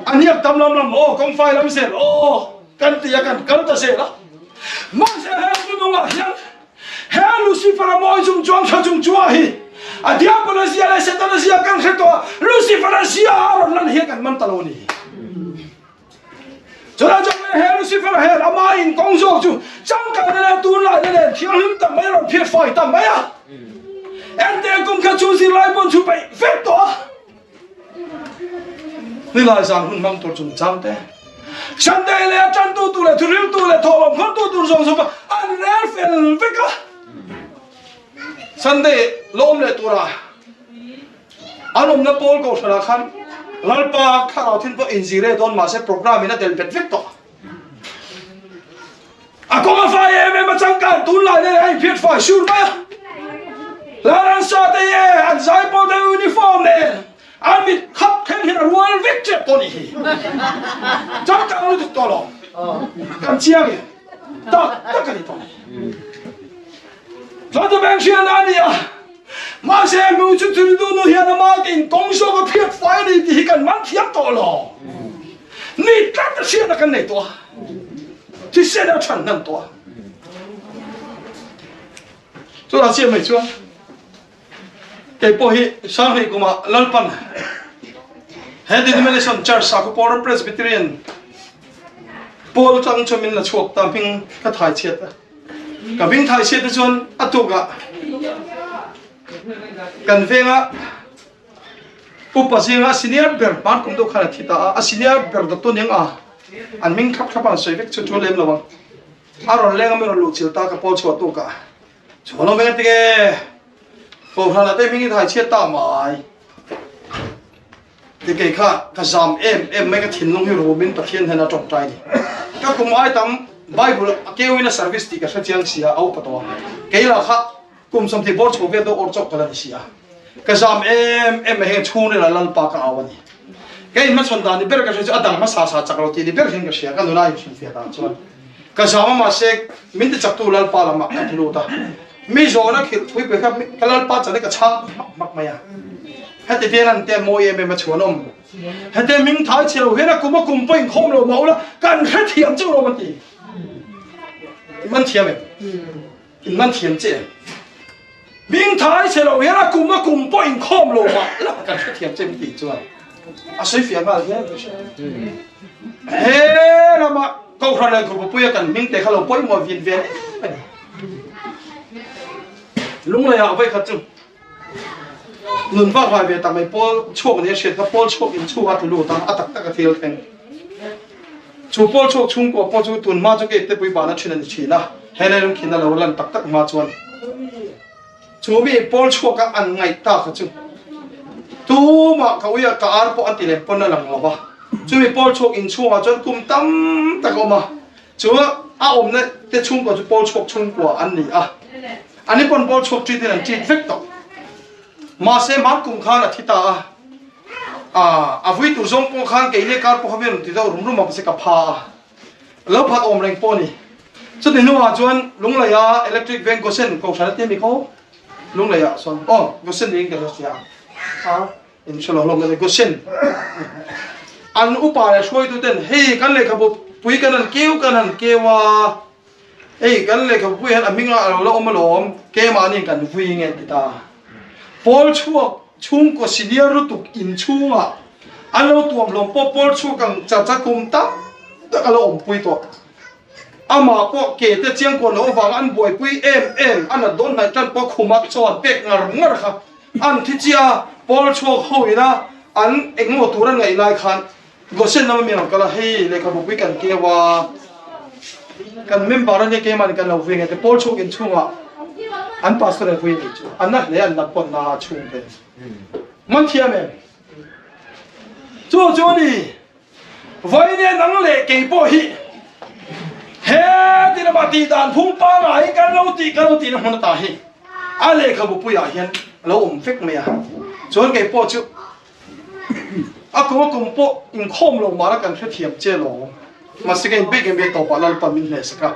A hniak tam lam lam aw kawngfai lam zel aw kan ti a kan kal ta zel a. Mahse he hmunungah hian he Lucifer-a mawi chung chuang tha chung chua hi a Diabol-a zia leh Setana zia kan hre tawh a, Lucifer-a zia a rawn lan hian kan man ta lo a ni. Chulai chuan he Lucifer-a hian ama inkawng zawk chu changkanna leh tunlaina nen thianghlim tak mai a rawn phiat fai ta mai a. Ente kum kha chu zirlai pawn chu peih vek tawh a. Nilai zan hun hmang tur chungchang te, Sunday leh a tantu tur leh thuriltu leh thawhlawm khawntu tur zawng zawng pawh an rel fel vek a. Sunday lawm leh tura an awmna pawl kohhranah khan Lalpa thlarau thin pawh inzir e dawn mahse program in a del bet vek tawh. A kawng a fai em em a changkan tunlai nen a inphiat fai sur mai a. Laransa te hi e an zaipawl te uniform nen an mit khap thleng hian a rual vek tep tawh nih hi. Changkang lutuk tawh lo. Kan chiang e. Tak tak a ni tawh. Chuan chu beng hriatna a ni a. Mahse nu chu thil duh nu hian ama ke in kawng zawk a phiat fai a ni tih hi kan man thiam tawh lo. Ni tlat a hriatna kan nei tawh a. Thisen a chhan hnan tawh a. Chutah chiah mai chuan kei pawh hi Sanghnih kumah Lalpan he denomination church sakhaw pawl Presbyterian pawl atang chuan min la chhuak ta hming ka thai chhiat a. Ka hming thai chhiat te chuan a tukah kan venga upa zinga senior ber hman kum deuh khan a thi ta a, a senior ber doctor niang a an hming thlap thlap an sawi vek chu chu lem lo ang. A rawn leng a min rawn luh chil ta ka pawl chhuah tukah chuan awm eng tinge Kohhran ah te hming i thai chhiat ta mai. Ti kei kha ka zam em em mai ka thinlung hi rumin Pathian hian a tawngtai ni. Ka kum ai tam Bible a keuin a service tih ka hre chiang si a, a upa tawh a. Kei lah kha kum 20 bawr chho vel deuh awr chauh ka la ni si a. Ka zam em em mai heng chhungril ah Lalpa ka au a ni. Ka inhmachhawn dan ni ber ka hria chu a dang hmasa sa chak lo tih ni ber hian ka hria ka nuna inhrilhfiah dan chuan. Ka zam a mahse min ti chaktu Lalpa lamah ka ti lut a. Mi zawhna khilh pui pui kha ka Lalpa chane ka chhang hmak hmak mai a. Heti hian an te mawi em em a chhuanawm. Hete hming thai chhe lo hian a kum a kum pawh inkhawm lo mah ula kan hrethiam cheu lo an ti. In man thiam em? In man thiam che em? Hming thai chhe lo hian a kum a kum pawh inkhawm lo mah la kan hrethiam che em tih chuan a sawi fiah nghal hian ka hria. He lama Kohhran leh Khurpupuia kan hming te kha lo pawimawh vin ve em a ni. Lungleiah vawikhat chu Nun vak vai ve tak mai pawl chhuak nia hriat kha pawl chhuak in chhung a tlu lut a, a tak tak a thil thleng. Chu pawl chhuak chhungkua pawh chu tun hma chu gate te pui bana thin a ni thin a, he lei lungkhin a lo lan tak tak hma chuan chu mi pawl chhuak a an ngaih ta kha chu tumah ka ui a ka ar pawh an ti lem pawn a lang lo va, chu mi pawl chhuak in chhungah chuan kum tam tak a awm a, Chu a awmna te chhungkua chu pawl chhuak chhungkua an ni a, an ni pawn pawl chhuak ṭit in an ṭit vek tawh. Mahse hman kum khan a thi ta a, ah a vui tur zawng pawh khan kei leh kar pawh kha mi rawn ti deuh rum rum a mahse ka pha a, lo phat awm reng pawh a ni. Chutih hnuah chuan Lungleia electric veng Gosen kohhran a ti a mi khaw Lungleiah sawn aw Gosen niin ka hre sia a. In hre lo hlawm a ni. Goshen an upa leh hruaitu ten hei kan lehkhabu pui kan han keu kan han keu a, hei kan lehkhabu pui hian a hming a lo la awm alawm, keimahni kan vui nge an ti ta. Pawl chhuak chhungkaw senior lutuk inchhungah an lo tuam hlawm pawh pawl chhuak ang char char kum tam tak a lo awmpui tawh. Amah pawh ke te chiangkuan loh avanga an buaipui em em a nat dawn hnaih tan pawh khuma chaw an pek ngar ngar kha. An thi chiah a, Paul chhuak ho ina an engmaw tur an ngaih lai khan Goshen lama mi rawn kal a, hei lehkhabu pui kan keu a, kan member ania keimahni kan lo vui nge te Paul chhuak inchhungah an pastor an vui a nih chu, an na hle an nat pawn na a chhungte man thiam em? Chu chu a ni. Vawinia nang leh kei pawh hi he ti lama. rama tih dan phung pangngai kan lo tih kan lo tihna hmun ata hi a lehkhabu puiah hian a lo awm vek mai a. Chuan kei pawh chu a kum a kum pawh inkhawm lo mah la kan hrethiam che lo. Mahse ka inbek em ve tawpah Lalpa min hlehsak a.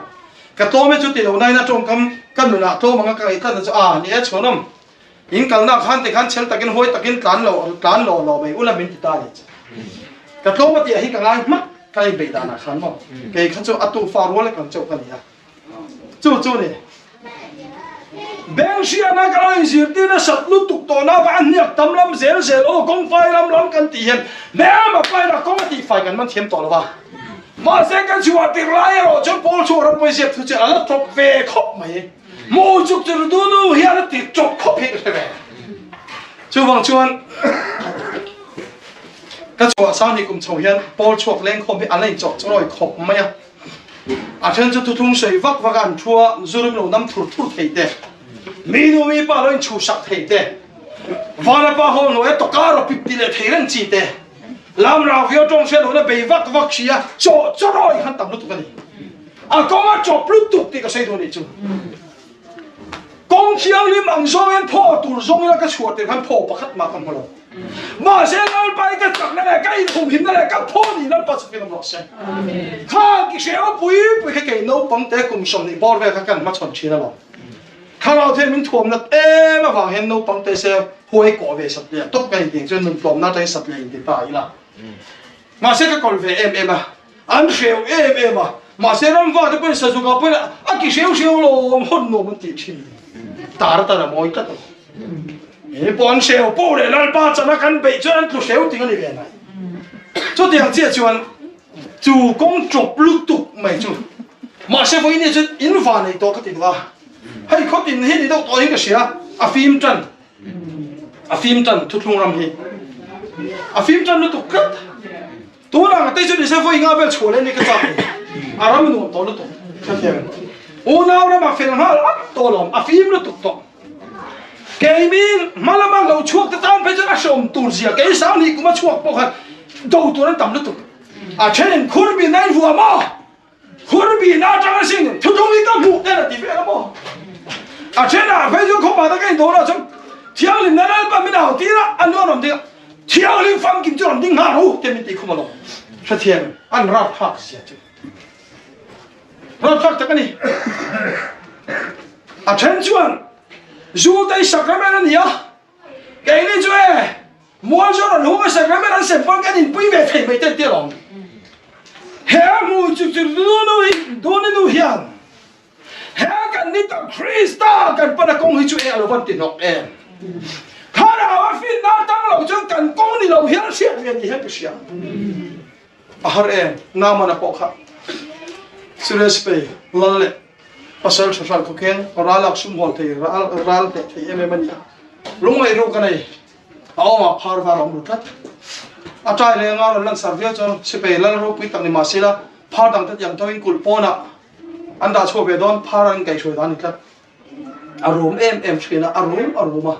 Ka tlawm e chu ti lo nain a tawngkam ka nunah tlawm anga ka ngaihthlatna chu a ni e chhuanawm. In kalna khan te khan chhel takin huai takin tlan lo tlan lo lo mai ula min ti ta ni. Ka tlawm a tih hi ka ngai hmak ka in beih danah khan maw. Kei kha chu a tu fa rual kan chauh ka ni a. Chu chu ni. Beng hriatna ka lo inzirtir nasat lutuk tawh na va a hniak tam lam zel zel aw kawng fai lam lam kan tih hian hmelma paina kawng a tih fai kan man thiam tawh lo va. Mahse kan chhuah tir lai erawh chuan Paul chu ram pawizia thu chu a la tawp ve khawp mai. Mu chuk chu du nu hian a ti tawp khawp hi ka hre ve. Chuvang chuan ka chhuah sang ni kum chho hian Paul chhuak leng khawm hi a la inchawk chawi khawp mai a. A then chu thuthlung sawi vak vak a an thu a, zu rim lo nam thur thur thei te, mi nu mi pa lo inchhuhsak thei te, vana pa haw hnuaia tawka rawh pip ti leh thei reng chi te, lam rau viau tawng hriat lohna bei vak vak si a, chaw chawrawi khan tam lutuk a ni. A kawng a chawp lutuk tih ka sawi duh a nih chu. Kawng thianghlim ang zawngin phaw tur zawngin a ka chhuah tir khan phaw pakhat mah ka hmu lo. Mahse Lalpa i ka chakna leh ka inhumhimna leh ka phaw ni Lalpa chakna awm rawh se. Kha ki hreu pui pui kha kei naupang te kum 20 bawr vel kha kan hmachhawn thin alawm. Thlarau thil min thuam nat em avang hian naupang te se huai kawh ve sat leh tawp ka intih chuan nun tlawmna atangin sat leh inti ta ila. Mahse ka kawl ve em em a, an hreu em em a, mahse ramva te pawhin sazuka pawhin a ki hreu hreu lo hawn nuam an tih thin. Tar atan a mawi tlat a ni. He pawh an hreu poh leh Lalpa chana kan beih chuan an tlu hreu ting a ni ve nai. Chutiang chiah chuan chu kawng chawp lutuk mai chu mahse vawiin chuan in va nei tawh ka ti duh a, hei khawtin hi ni deuh tawh in ka hria, a fim tan. A fim tan thuthlung ram hi a fim tan lutuk tlat. Tunah ka tei chu nise vawi nga vel chhuah leh ni ka chak ni. A ram nuam tawh lutuk hrethiam. Unau ramah fel nghal at tawh lawm a fim lutuk tawh. Keimi hma lama lo chhuak te tan phei chuan a hreawm tur zia kei sang hnih kuma chhuak pawh khan do tur an tam lutuk. A thenin khur bin a invuah maw? Khurbi na atanga sin thuthlung hi ka hmuh ten a ti vel a maw? A thenah phei chuan khawpa taka indawr ah chuan thianghlim na Lalpa min au tir a, a nu a rawn ding a, thianghlim famkim chu rawn ding nghal rawh u tih min tih khum alawm. Hrethiam an rapthlak zia chu rapthlak tak a ni. A then chuan zu te i sacrament a ni a, keini chu e Mual chu rawn hung a sacrament an sem pawn kan inpui ve thei mai te ti alawm. He hmu chu chu Duni nu hian he kan ni tak Krista kan pana kawng hi chu e a lo van ti hnawk em. Thlarau a finna atang lo chuan kan kawng ni lo hian hriat ve ni hian ka hria. A har em Naamana pawh kha Suresh Pei lal leh pasal tha hral khawkheng ral lak sum hawl thei ral ral hneh thei em em a ni a. Lungngaih ruk a nei. A awmah phar var a awm ru tlat. A ṭai leh anga rawn lansar viau chuan sipai lal ropui tak ni mah se la, phar dangte tiang tawhin kulh pawnah an dah chhuak ve dawn, phar an inkaihhruai dan a ni tlat. A rum em em ṭhin a, a rum a rum a.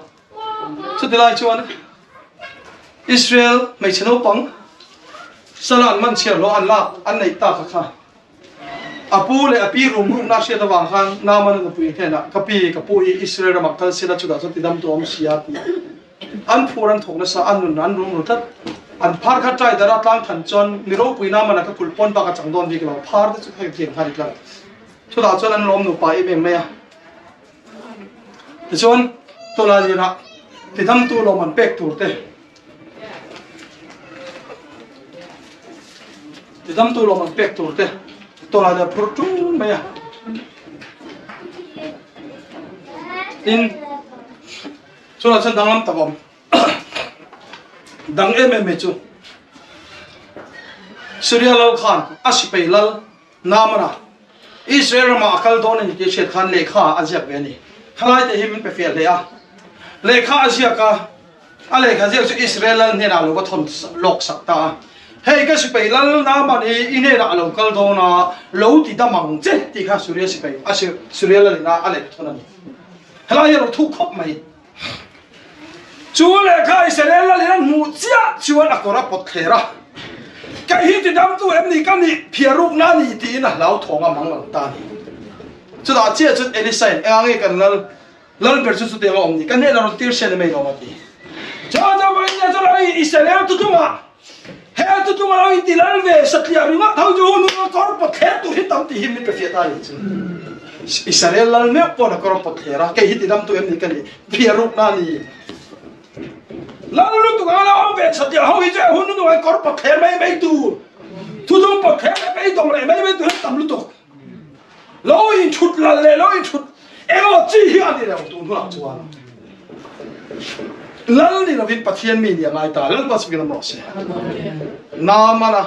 Chuti lai chuan Israel hmeichhe naupang sala an man chhiar hlawh an lak an neih tak kha kha A pu leh a pi rum rumna a hriat avang khan Naaman a nupui hnenah, Ka pi, ka pu hi Israel ramah kal sela chutah chuan tidam tu a awm si a, ti a. An phur an thawk nasa, an nun an rum ru tlat. An phar kha ṭai dara tlang than chuan mi ropui Naaman-a ka kulh pawn bak a chang dawn bik lo, phar te chu heng thiam kha a ni tlat. Chutah chuan an lawm nupa em em mai a. Tichuan, Tawlailinah tidamtu lawm an pek tur te, Tidamtu lawm an pek tur te tawlai leh phur ṭun mai a. Tin, chutah chuan danglam tak a awm. Dang em em mai chu Syria lal khan a sipai lal Naamana Israel ramah a kal dawn a ni tih a hriat khan lehkha a ziak ve a ni. Thalai te hi min pe fiah hle a. Lehkha a ziak a, a lehkha ziak chu Israel lal hnenah a lo va thawn lawk sak ta a. Hei ka sipai lal Naaman hi i hnenah a lo kal dawn a, lo ti dam ang che tih kha Suria sipai a Suria lalin a a lehkha thawn a ni. Helai hi a lo thuk khawp mai. Chu lehkha Israel lalin an hmuh chiah chuan a kawr a pawt thler a, Kei hi tidamtu em ni ka nih phiarukna a ni tiin a hlauthawng a mang ang ta a ni. Chutah chiah chuan Elisa-in, Engah nge kan lal lal ber chu chutiang a awm ni? Ka hnenah rawn tir se ni mai lo a ti. Chuan chuan vawiin chuan lo in Israel tutlungah he tutlunga lo inti lal ve satliah ringawt ho chu hun hun kawr pawt thler tur hi tam tih hi min pe fiah ta a nih chu. Israel lal meuh pawh na kawr pawt thler a, kei hi tidamtu em ni ka nih? Phiar rukna a ni. Lal lutuk anga lo awm ve satliah ho hi chu hun hun kawr pawt thler mai mai tur, thutlung pawt thler leh beidawng leh mai mai tur hi tam lutuk. Lo in thut lal leh lo in thut emaw chi hi a ni lo tun hunah chuan lal ni lovin Pathian mi ni a ngai ta. Lalpa chu ram rawh se. Naamana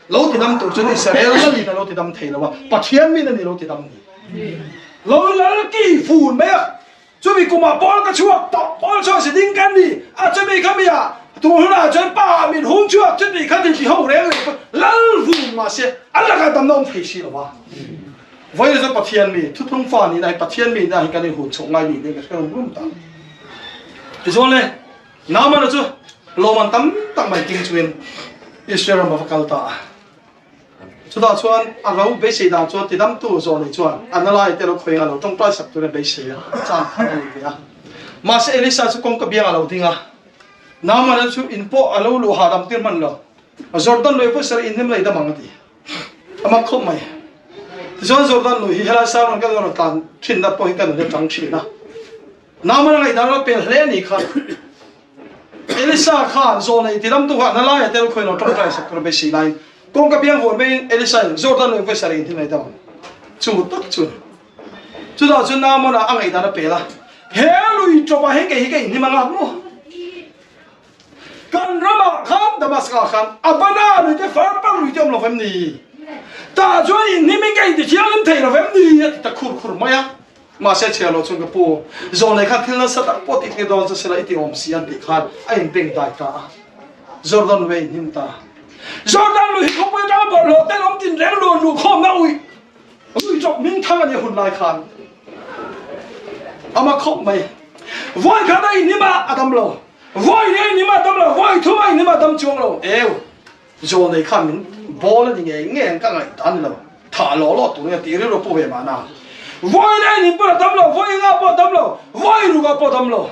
lo ti dam tur chuan Israel lalin a lo ti dam thei lo a, Pathian min a ni lo ti dam ni. Lo lal ki fun mai a. Chumi kumah Paul ka chhuak tawh, Paul chuan si ding kan ni a, chumi kha mi ah tu hunah chuan pa ah min hung chhuak, chuti kha ti ho reng reng pawh lal vung mahse a lakah damna awm thei si lo va. Vawiin chuan Pathian mi, thuthlung fa nihna hi Pathian mi nihna hi kan inhun chhoh ngai ni nen ka hre rum rum ta. Tichuan le, Naamana chu lawmman tam tak mai ting chungin Israel ram a va kal ta a. Chutah chuan a lo beisei dan chuan tidamtu zawh nei chuan a na lai te lo khawi anga lo tawngtai sak turin a beisei a, chan khat a nei ve a. Mahse Elisa chu kawngka biangah a lo ding a, Naamana chu in pawh a lo luh hahdam tir hman lo, Jordan lui pawh serh in hnim lei dam ang a ti. A mak khawp mai. Tichuan Jordan lui hi helai sang rawn kan rawn tlan thinna pawh hi kan rawn tang thin a. Naamana ngaihdan a pel hle a nih kha. Elisa khan zawlnei ti lam tu kha na laia tel khawi lo tawngtai sak tur a beisei laiin kawngka biang vuan maiin Elisa in Jordan lui vawi sarih in thil nei deuh ang chu tak chu chutah chuan Naaman ah a ngaihdan a pel a, he lui tawpah hian kei hi ka inhnim anga maw? Kan ramah khan Damascus ah khan Abana lui te Farpar lui te awm lo vem ni? Tah chuan inhnimin ka intithianghlim thei lo vem ni? a ti ta khur khur mai a. Mahse chhiar loh chuan ka pu, Zawlnei khan thil nasa tak pawh tih dawn chu sela i ti awm si an tih khan a inbeng dai ta a. Jordan lui a inhnim ta. Jordan lui hi khawpui atanga bawlhhlawh ten awm tin reng luan luh khawmna ui lui chawp hming thang a nih hun lai khan ama khawp mai. Vawi khat a inhnim a, a dam lo. Vawi leh a inhnim a, a dam lo. Vawi thum a inhnim a, a dam chuang lo. Eu! Zawlnei khan min bawl a ni ngei ngei ang ka ngaih dan lo, thah lawh lawh tur nge tih rilru pawh ve mahna. Vawi leh nin pawh a dam lo, vawi enga pawh a dam lo, vawi ruk ah pawh a dam lo.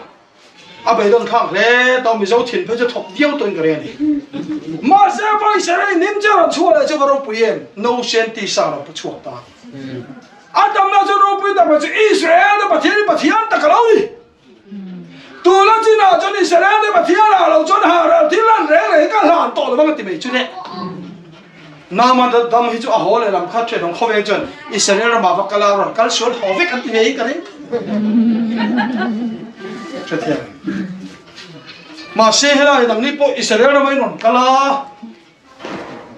A beidawn thlak hle tawh Mizo thin phei chu thawk viau tawhin ka ring a ni. Mahse vawi serh in nim chu a rawn chhuah leh chu va ropui em, no sen tisa a rawn pu chhuak ta. A damna chu ropui tak mai chu Israel te Pathian hi Pathian tak a lo ni. Tuna chinah chuan Israel te Pathian ah lo chuan ha ral thil lan reng reng ka hlan tawh lovang a ti mai chu le. Naaman dam hi chu a haw leh lam kha thenawm khawveng chuan Israel ramah va kal a rawn kal sual haw vek an ti ve hi ka ring. Hrethiam. Mahse helai nangni pawh Israel ramah in rawn kal a.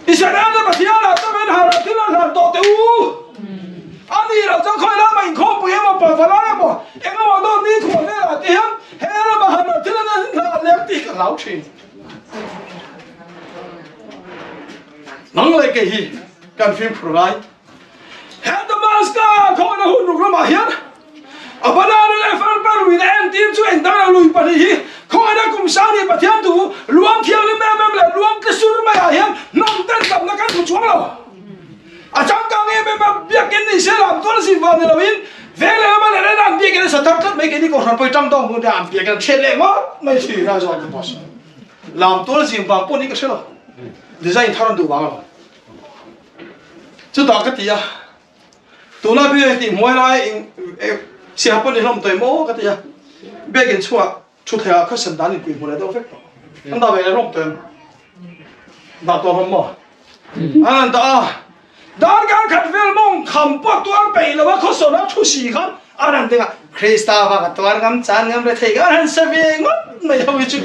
Israel te Pathian ah chuan ha ral thil an hlan tawh teh u. A ni lo chuan khawi lama inkhawmpui emaw pavalai emaw engemaw dawt ni khuah velah te hian he lama ha ral thil an hlan leh ang tih ka hlau thin. Nang leh kei hi kan fimkhur ngai. He Damascus khawhna hun ruk ramah hian a banana leh farpa ruin a entir chu engdang lo lui pahnih hi khawngaihna kum sang nih Pathian tu luang thianghlim em em leh luang tli sur maiah hian hnam ten damna kan hmu chuang lo. A changkang em em a, biakin ni se lam tual zin vang ni loin veng leh lama leh lehna an biakin a sa thar tlat mai keini kohhran pawh i tang dawng hmun te an biakin an chhiat leh ngawt mai thin a zawng te pawh lam tual zin vang pawh ni ka hre lo design thar an duh vang lo. Chutah ka ti a, tuna biak tih hmuai lai eng siam pawh ni hlawm tawh maw ka ti a, biakin chhuah thutthleng ah khaw dan inpui hmu leh deuh vek tawh. An dah ve leh hlawm tawh em? Dah tawh hlawm maw? An han dah a, darkar khat vel mawng kham pawh tuar peih lo a khawsawna thu si khan an han ding a, Krista vang a tuar ngam chan ngam rethei ngam an han sa ve ngawt mai ho hi chu.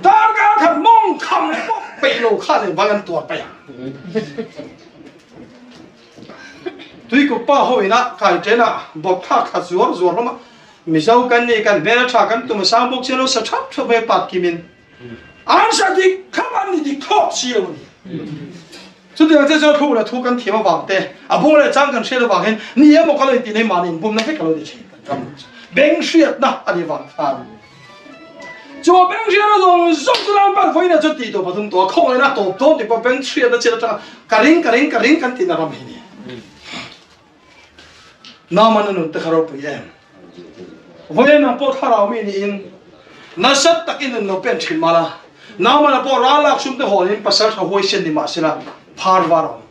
Darkar khat mawng kham pawh peih lo khan engvang an tuar peih ang. Tuikuk pa ho ina kai ṭen ah bawp thlak thla zuar zuar hlawm a, Mizo kan ni kan hmel a ṭha kan tum a sang bawk sia lo sa ṭhap ṭhap mai pat kim in an sa dik thlap an ni dik thlawk si lo a ni. Chutiang che chuan thluk leh thu kan thiam avang te, a bung leh chang kan hriat avang hian ni emaw ka lo intih nei mahni inbumna vek a lo ni thin kan ram chu beng hriatna a ni vang khan. Chu a beng hriatna zawng zawng chu ram pan vawiin ah chuan tih tawp a tum tawh a, khawngaihna a tawp dawn tih pawh beng hriatna chin atanga ka ring ka ring ka ring kan tihna ram hi ni. Naamana nun te kha ropui em? Vawiin nang pawh thlarau mi niin nasat takin nun lo pen thin mah la, Naamana pawh ral lak sum te hawlin pasal tha huaisen ni mah sela phar var a awm.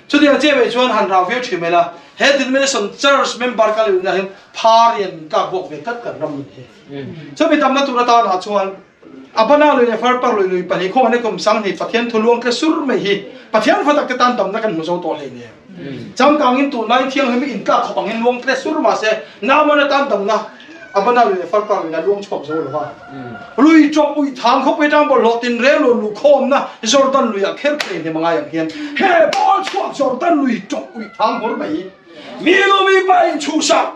Chutiang chiah mai chuan han rau viau thin mai la, he denomination church member ka luhna hian phar hian min tlak buak ve tlat kan ram nun hi. Chumi tamna tur atanah chuan Abana lui leh Farpar lui lui pahnih khawngaih na kum 2000 Pathian thu luang tle sur mai hi Pathian fa tak te tan damna kan hmu zo tawh hlei nen. Changkangin tunlai thianghlim i intlak khawp angin luang tle sur mah se Naamana tan damna Abana lui leh Farpar luiin a luang chhuak zo lo va. Lui chawp uih thang khawpui atang bawlhhlawh tinreng lo lukhawmna Jordan luiah kher kher inhnem a ngai ang hian he bawl chhuak Jordan lui chawp uih thang hmur mai hi mi nu mi pa inchhuhsak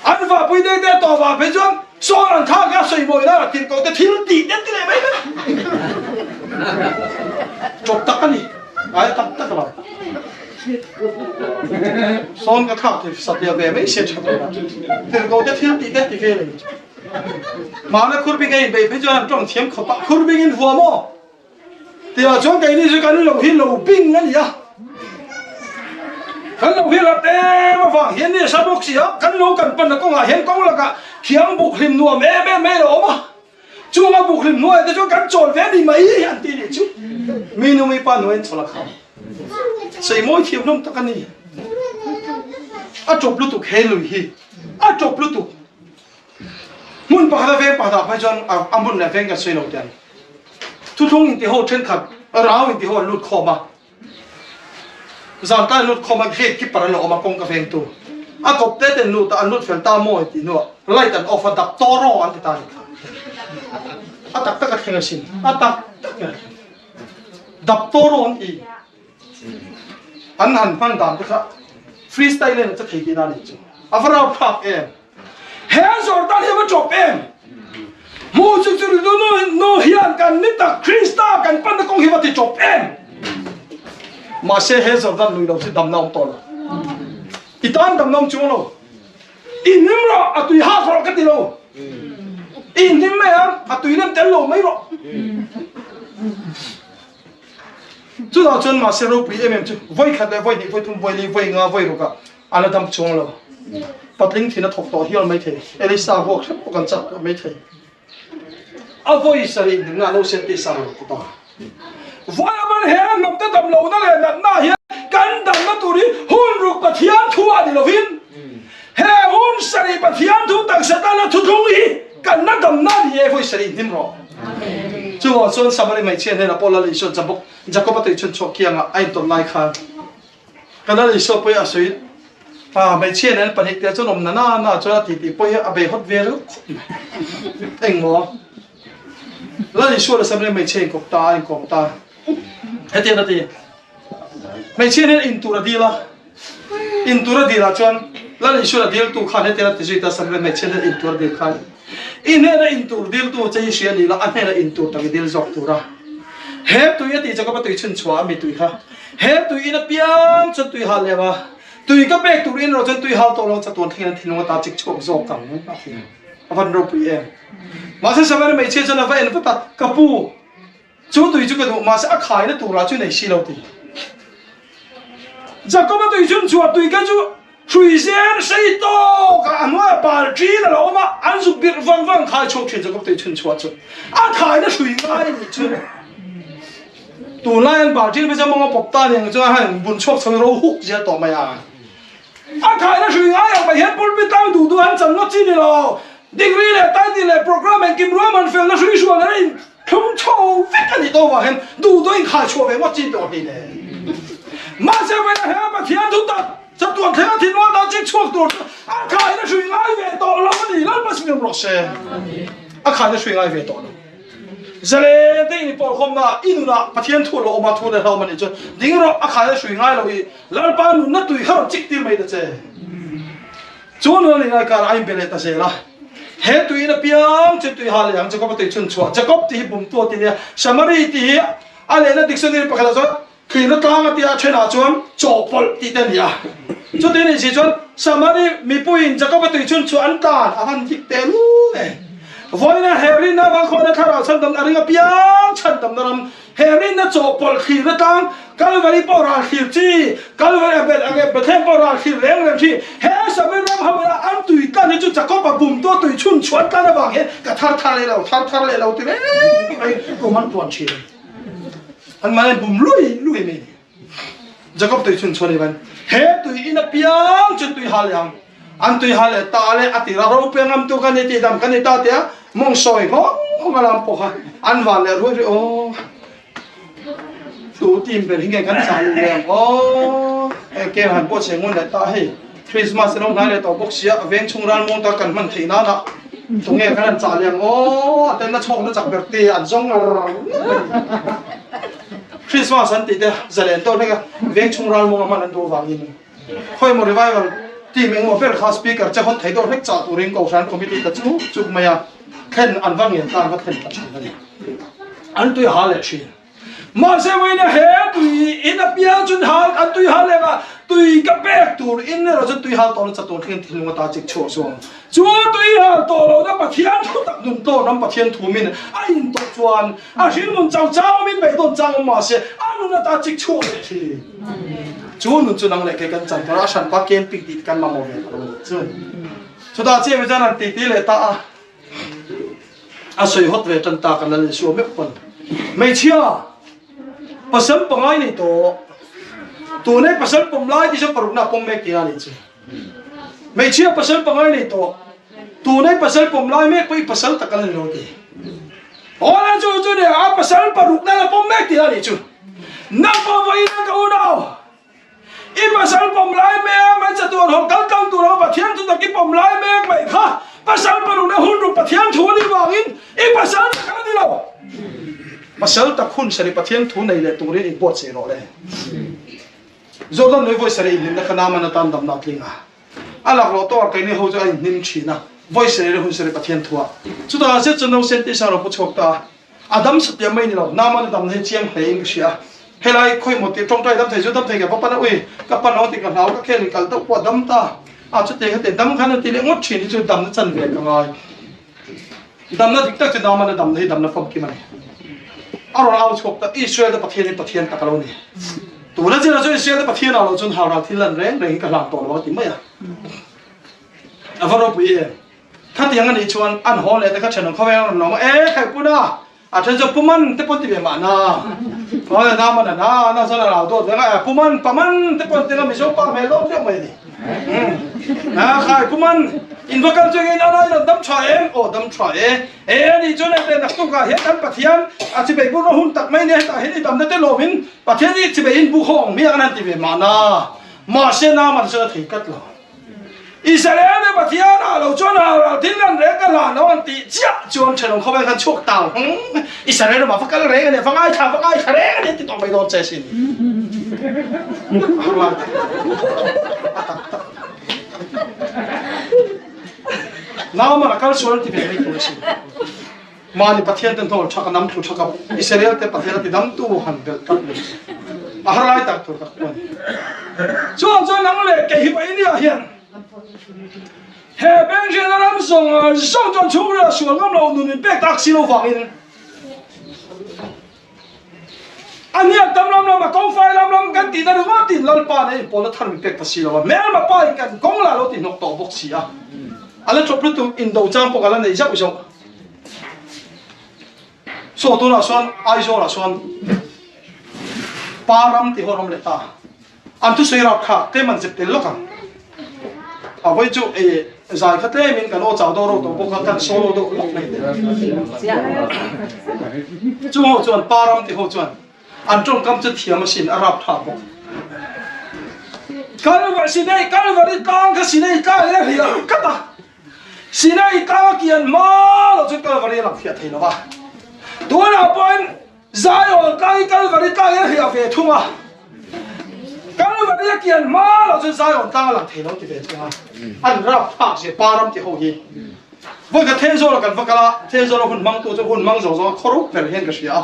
An vahpui te te tawh vah phei chuan sawn an thlak a sawi mawi nan a tirh tawh te thil tih te ti leh mai mai. Chawp tak a ni. Ai tak tak lo. Sawn ka thlak thei satliah ve mai se tha tur a. Tirh tawh te thil tih te ti vel a ni. Mahna khurbing a inbeih phei chuan an tawng thiam khawp a, khurbing in vua maw? Tiah chuan keini chu kan lo hi lo bing a ni a, kan lo hi lat em avang hian ni a sa bawk si a, kan lo kan panna kawngah hian kawng lakah thiang buk hlim nuam em em mai a lo awm a, chung a buk hlim hnuaiah te chuan kan chawl ve ni mai an ti nih chu mi nu mi pa hnuaiin chawl a kham sei mawi thiam hlawm tak a ni, a tawp lutuk he lui hi a tawp lutuk. Hmun pakhat a veng pakhatah phei chuan a hmun leh veng kan sawi lo teh ang. Thuthlung intiho thenkhat rau intiho an lut khawm a, zan tlai an lut khawm a, gate keeper an lo awm a kawngka vengtu. A kawp te ten lut a, an lut fel ta maw tih hnuah light an off a, dak tawr aw an ti ta a nih kha. A tak tak a thleng asin, a tak tak in a thleng. Dak tawr aw an ti. An han hman dan te kha freestyle in a che thei tihna a nih chu. A va rauhthlak em! He Jordan hi a va ṭawp em! Hmuh chu chu nu nu hian kan ni tak Krista kan panna kawng hi va ti ṭawp em! Mahse he Jordan lui lo chu damna awm tawh lo. I tan damna awm chuang lo. I hnim rawh, a tui hak rawh ka ti lo. I hnim mai ang, a tui lem tel lo mai rawh. Chutah chuan mahse ropui em em chu vawi khat leh vawi hnih, vawi thum, vawi li, vawi nga, vawi ruk ah a la dam chuang lo. Patling thin a thawk tawh hial mai thei. Elisa huak hrep pawh kan chak tawh mai thei. A vawi sarih hnimna a lo sen tih sa lo kut a. Vawi a man he a hnawk te dam lohna leh natna ah hian kan damna tur hi hun ruk Pathian thu ah ni lovin he hun sarih Pathian thu taksa tana thuthlung hi kan la damna a ni e vawi sarih hnim rawh. Chuvang chuan Samari hmeichhia hnenah pawh Lal Isua Jakob-a tuichhun chhuak kiangah a intawn lai khan Ka Lal Isua pawh hi a sawi a, hmeichhia nen pahnihte chuan awm na na na chuan a titi pawh hi a bei hawt ve reuh khawp mai. Engmaw? Lal Isua leh Samari hmeichhia inkawp ta a, inkawm ta. Hetiang a ti. Hmeichhia nen intur a dil a, intur a dil ah chuan Lal Isua a diltu khan hetiang a ti zui ta, Samari hmeichhia nen intur a dil khan i hnena intur diltu che hi hria ni la, a hnena intur tak i dil zawk tur a. He tui a tih Jakob-a tui chhun chhuah a mi tui kha. He tui in apiang chuan tui hal leh a, tui ka pek tur in erawh chuan tui hal tawh lo chatuan thleng in thinlung ata chik chhuak zawk ang a ti. A van ropui em. Mahse Samari hmeichhia chuan a va en vat a, Ka pu, chu tui chu ka duh, mahse a khaina turah chu nei si lo ti. Jakob-a tui chhun chhuah tui kha chu hrui zen sei tawk a, a hnuaiah bal ṭin a lo awm a, an zuk birh vang vang khai chhuak ṭhin Jakob tui chhun chhuah chu a khaina hrui ngai nih chu. Tunlai an bal ṭin phei chuan mawng a pawp ta aniang chuan han bun chhuak chho ro huk zel tawh mai a. A khaina hrui ngai ang mai hian pulpit tlang duh duh an chan ngawt chi ni lo. Degree leh title leh programme engkim ruahman felna hrui hrual an in Thlum chho vek a nih tawh avang hian duh duh inkhai chhuah ve ngawt chin tawh a ni le. Mahse vawiin a heng a Pathian thu tak chatuan thleng a thinrual dan chin chhuak tur chu a khaina hrui ngai ve tawh lo a ni. Lalpa siam rawh se. A khaina hrui ngai ve tawh lo. Zalen te in pawlkhawmna i nunah Pathian thu a lo awm a, thu leh hlauhawm a nih chuan ding rawh a khaina hrui ngai lo i Lalpa nunna tui kha rawn chik tir mai ta che. Chu nula nih lai karah a inbe leh ta zel a. He tuiin apiang chu tui ha leh ang Jakob a tui chhun chhuah. Jakob tih hi bumtu a ti nia. Samari tih hi a lehna dictionary pakhatah chuan thlirna tlang a tia a thenah chuan chawhpawlh tih te a ni a. Chuti nih si chuan Samari mipuiin Jakob a tui chhun chhuah an tlan a han dik teh lul e. Vawiina he rinna avang khuan a thlarau chhandamna a ring apiang chhandamna ram he rinna chawhpawlh thlir atang Kalvari pawh ral thlir chi, Kalvari a bet ange Bethlehem pawh ral thlir reng reng chi, he Samir ram ho ina an tui tlan hi chu Jacob a bum tu a tui chhun chhuan tlan avang hian ka thar thar leh lo, thar thar leh lo ti reng mai kum an puan thin. An mahni an bum lui lui mai. Jacob tui chhun chhuan ivan he tui in apiang chu tui hal ang an tui hal leh ta le a tira ro pe ngam tu kan ni ti dam kan ni ta tia mong sawi nghawng nghawng a lam pawh kha an van leh ruai ruai aw tu team ber hi nge kan chah luh leh ang aw hei ke han pawh che ngun leh ta hei Christmas lo hnai leh tawh bawk sia veng chhung ral muang ta kan hman theih nana tunge kan han chah leh ang aw a ten a chhawk na chak ber te an zawng ngar ngar Christmas an tih te zalen tawh hlek a, veng chhung ral mawng a hman an duh avangin khawi emaw revival team engemaw ber kha speaker che hawt thei deuh hlek chah turin Kohhran committee ta chu chuk mai a, thlen an va ngen ta an va thlen ta thin a ni. An tui hal leh thin. Mahse vawiin a he tui in apiang chun hal an tui hal leh a, tui ka pek tur in erawh chuan tui hal tawh nasa tur thleng thinlung ata chik chhuak zawng. Chu tui hal tawh lohna Pathian thu tak nun tawh ram Pathian thumin a in tawh chuan a hring nun chau chang awmin beidawn chang awm mahse a nun ata chik chhuak leh thin. Chu nun chu nang leh kei kan chan tur a, a hranpa camping tih te kan mamawh ve ta lo a ni chu. Chutah chiah mi chuan an titi leh ta a, a sawi hawt ve tan ta kan la leh suam meuh pawn. Hmeichhia pasal pangai nei tawh, tunei pasal pawm lai tih chuan parukna a pawm mek tih a ni chu. Hmeichhia pasal pangai nei tawh, tunei pasal pawm lai mek pawh i pasal tak a la ni lo ti. Awle chu chu ni a pasal parukna la pawm mek tih a nih chu. Nang pawh vawiin a ka unau, i pasal pawm lai mek mai chatuan haw kal tlang tur anga Pathian thu tak i pawm lai mek mai kha pasal parukna hun ruk Pathian thu a nih vangin i pasal tak a la ni lo. Pasal tak hun sarih Pathian thu nei leh turin inbuatsaih rawh le. Jordan lui vawi sarih inhlimna kha Naaman atan damna a tling a. A laklawh tawk a keini ho chu a inhnim thin a, vawi sarih leh hun sarih Pathian thu a. Chutah zet chuan nausen tih sang lo pu chhuak ta a. A dam satliam mai ni lo, Naaman a damna hi chiang hle in ka hria a. Helai khawi maw tih tawngtai dam thei chu dam thei ka va pan a, ui ka pan lo tih ka hlau, ka khel in kal deuh pawh a dam ta a, chutiang heti dam khan a ti leh ngawt thin hi chu damna chan ve ka ngai. Damna dik tak chu Naaman a damna hi damna famkim a ni. A rawn au chhuak ta, Israel te Pathian hi Pathian tak a lo ni. Tuna chinah chuan Israel te Pathian ah lo chuan haural thil lan reng reng hi ka hlan tawh lo a ti mai a. A va ropui em? Khatiang a nih chuan an haw leh te kha thenawm khawvel an rawn lawm a, E Khaihpuna! A then chu Puman te pawn ti ve mahna. Aw Naaman a na na chuan a lo dawt ve nga, Puman, Paman te pawn ti nga Mizo pa hmel dawt viau mai a ni. A khai Puman, in va kal chu engin a lai rawn dam tha em? Aw dam tha e. E a nih chuan hei naktuk ah hian kan Pathian a chibei bur hun tak mai nia hetah hian i damna te lawmin Pathian i chibei in bu khaw ang hmiang an han ti ve mahna. Mahse Naaman chuan a thei tlat lo. Israel te Pathian ah lo chuan hau ral thil lan reng ka hlan lo an tih chiah chuan thenawm khawvel khan chhuak tau hung Israel ramah va kal reng a nia va ngaithla va ngaithla reng a nia ti tawh mai dawn che sin. A tak tak. Naumar a kal sual ti ve mai tur a sin. Mahni Pathian te hnawl thak a nam thlu thak a Israel te Pathian a ti dam tu han belh tlat mai chu a har lai tak tur tak pawh a ni. Chuan chuan nang leh kei hi Painia hian he Benjamin ram zawng zawng chuan chhungril a sual ngam lo nun min pek tak si lo vangin a hniak tam lam lam a kawngfai lam lam kan tihna ringawt in Lalpa nen inpawlna thar min pek ta si lo a, hmelma pa in kan kawng lah lo ti hnawk tawh bawk si a, a la chawp lutuk indo chang pawh ka la nei zauh zauh. Saw tunah sawn Aizawl ah sawn pa ram tih ho ram leh ta an thusawi rap kha tlem an zep tel lawk ang. A vawi chu e zai kha tlem in kan aw chau deuh reuh tawh bawk a kan solo deuh lawk mai te. Chung ho chuan pa ram tih ho chuan an tawngkam chu thiam asin a rap tha bawk. Kalvar Sinai Kalvari tlang kha Sinai tlang in a hliah kat a. Sinai tlang a kian hma loh chuan Kalvari a lang fiah thei lo va. Tunah pawhin Zion tlang hi Kalvari tlang in a hliah ve thung a. Kalvari a kian hma loh chuan Zion tlang a lang thei lo ti ve thung a. An rap thlak zia pa ram ti ho hi. Vawi khat Thenzawl ah kan va kal a, Thenzawl a hun hmangtu chu hun hmang zawng zawng a khawrup ber hian ka hria a.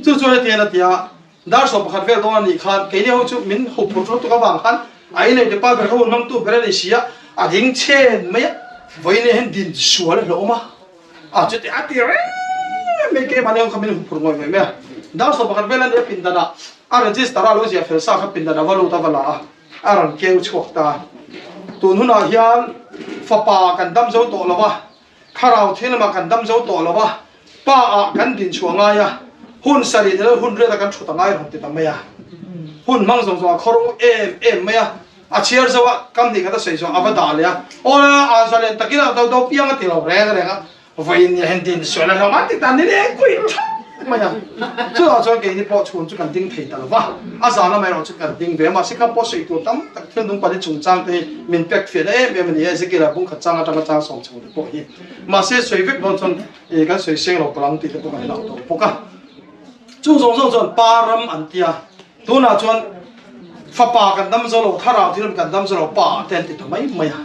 Chu chuan hetiang a ti a, Dar 11 vel dawn a nih khan keini ho chu min ho phur lutuk avang khan a inei te pa ber kha hun hmangtu ber a ni si a, a ding chhen mai a, vawiin hian din sual a hlawm a. A chuti a ti reng mai keimahni ho kha min huphurh ngawih ngawih mai a. Dar 11 vel a nia pindanah a register a lo ziah fel sa kha pindan a va lut a va la a, a rawn keu chhuak ta. Tun hunah hian fapa kan dam zo tawh lo va, thlarau thilama kan dam zo tawh lo va, pa ah kan din chhuah ngai a, hun sarih ni lo hun riat a kan thut a ngai rawn ti ta mai a. Hun hmang zawng zawng a khawro em em mai a, a chhiar zo a, kam hnih khat a sawi zawng a va dah leh a, aw a zalen takin a do do piang a ti lo reng reng a, Vawiin nia hian din sual a hlawm a ti ta ni leh kuih thap mai a. Chutah chuan keini pawh chhun chu kan ding thei ta lo va, a zan lamah erawh chu kan ding ve a, mahse kha pawh sawi tur tam tak thil nung pali chungchang te hi min pek fiahna em em a ni a, Ezekiel-a bungkhat chang atanga chang sawm chho te pawh hi. Mahse sawi vek dawn chuan ih kan sawi seng lo palang tih te pawh kan hlauh tawh bawk a. Chung zawng zawng chuan pa ram an ti a, tunah chuan fapa kan dam zo lo, thlarau thilawm kan dam zo lo, pa te an ti ta mai mai a.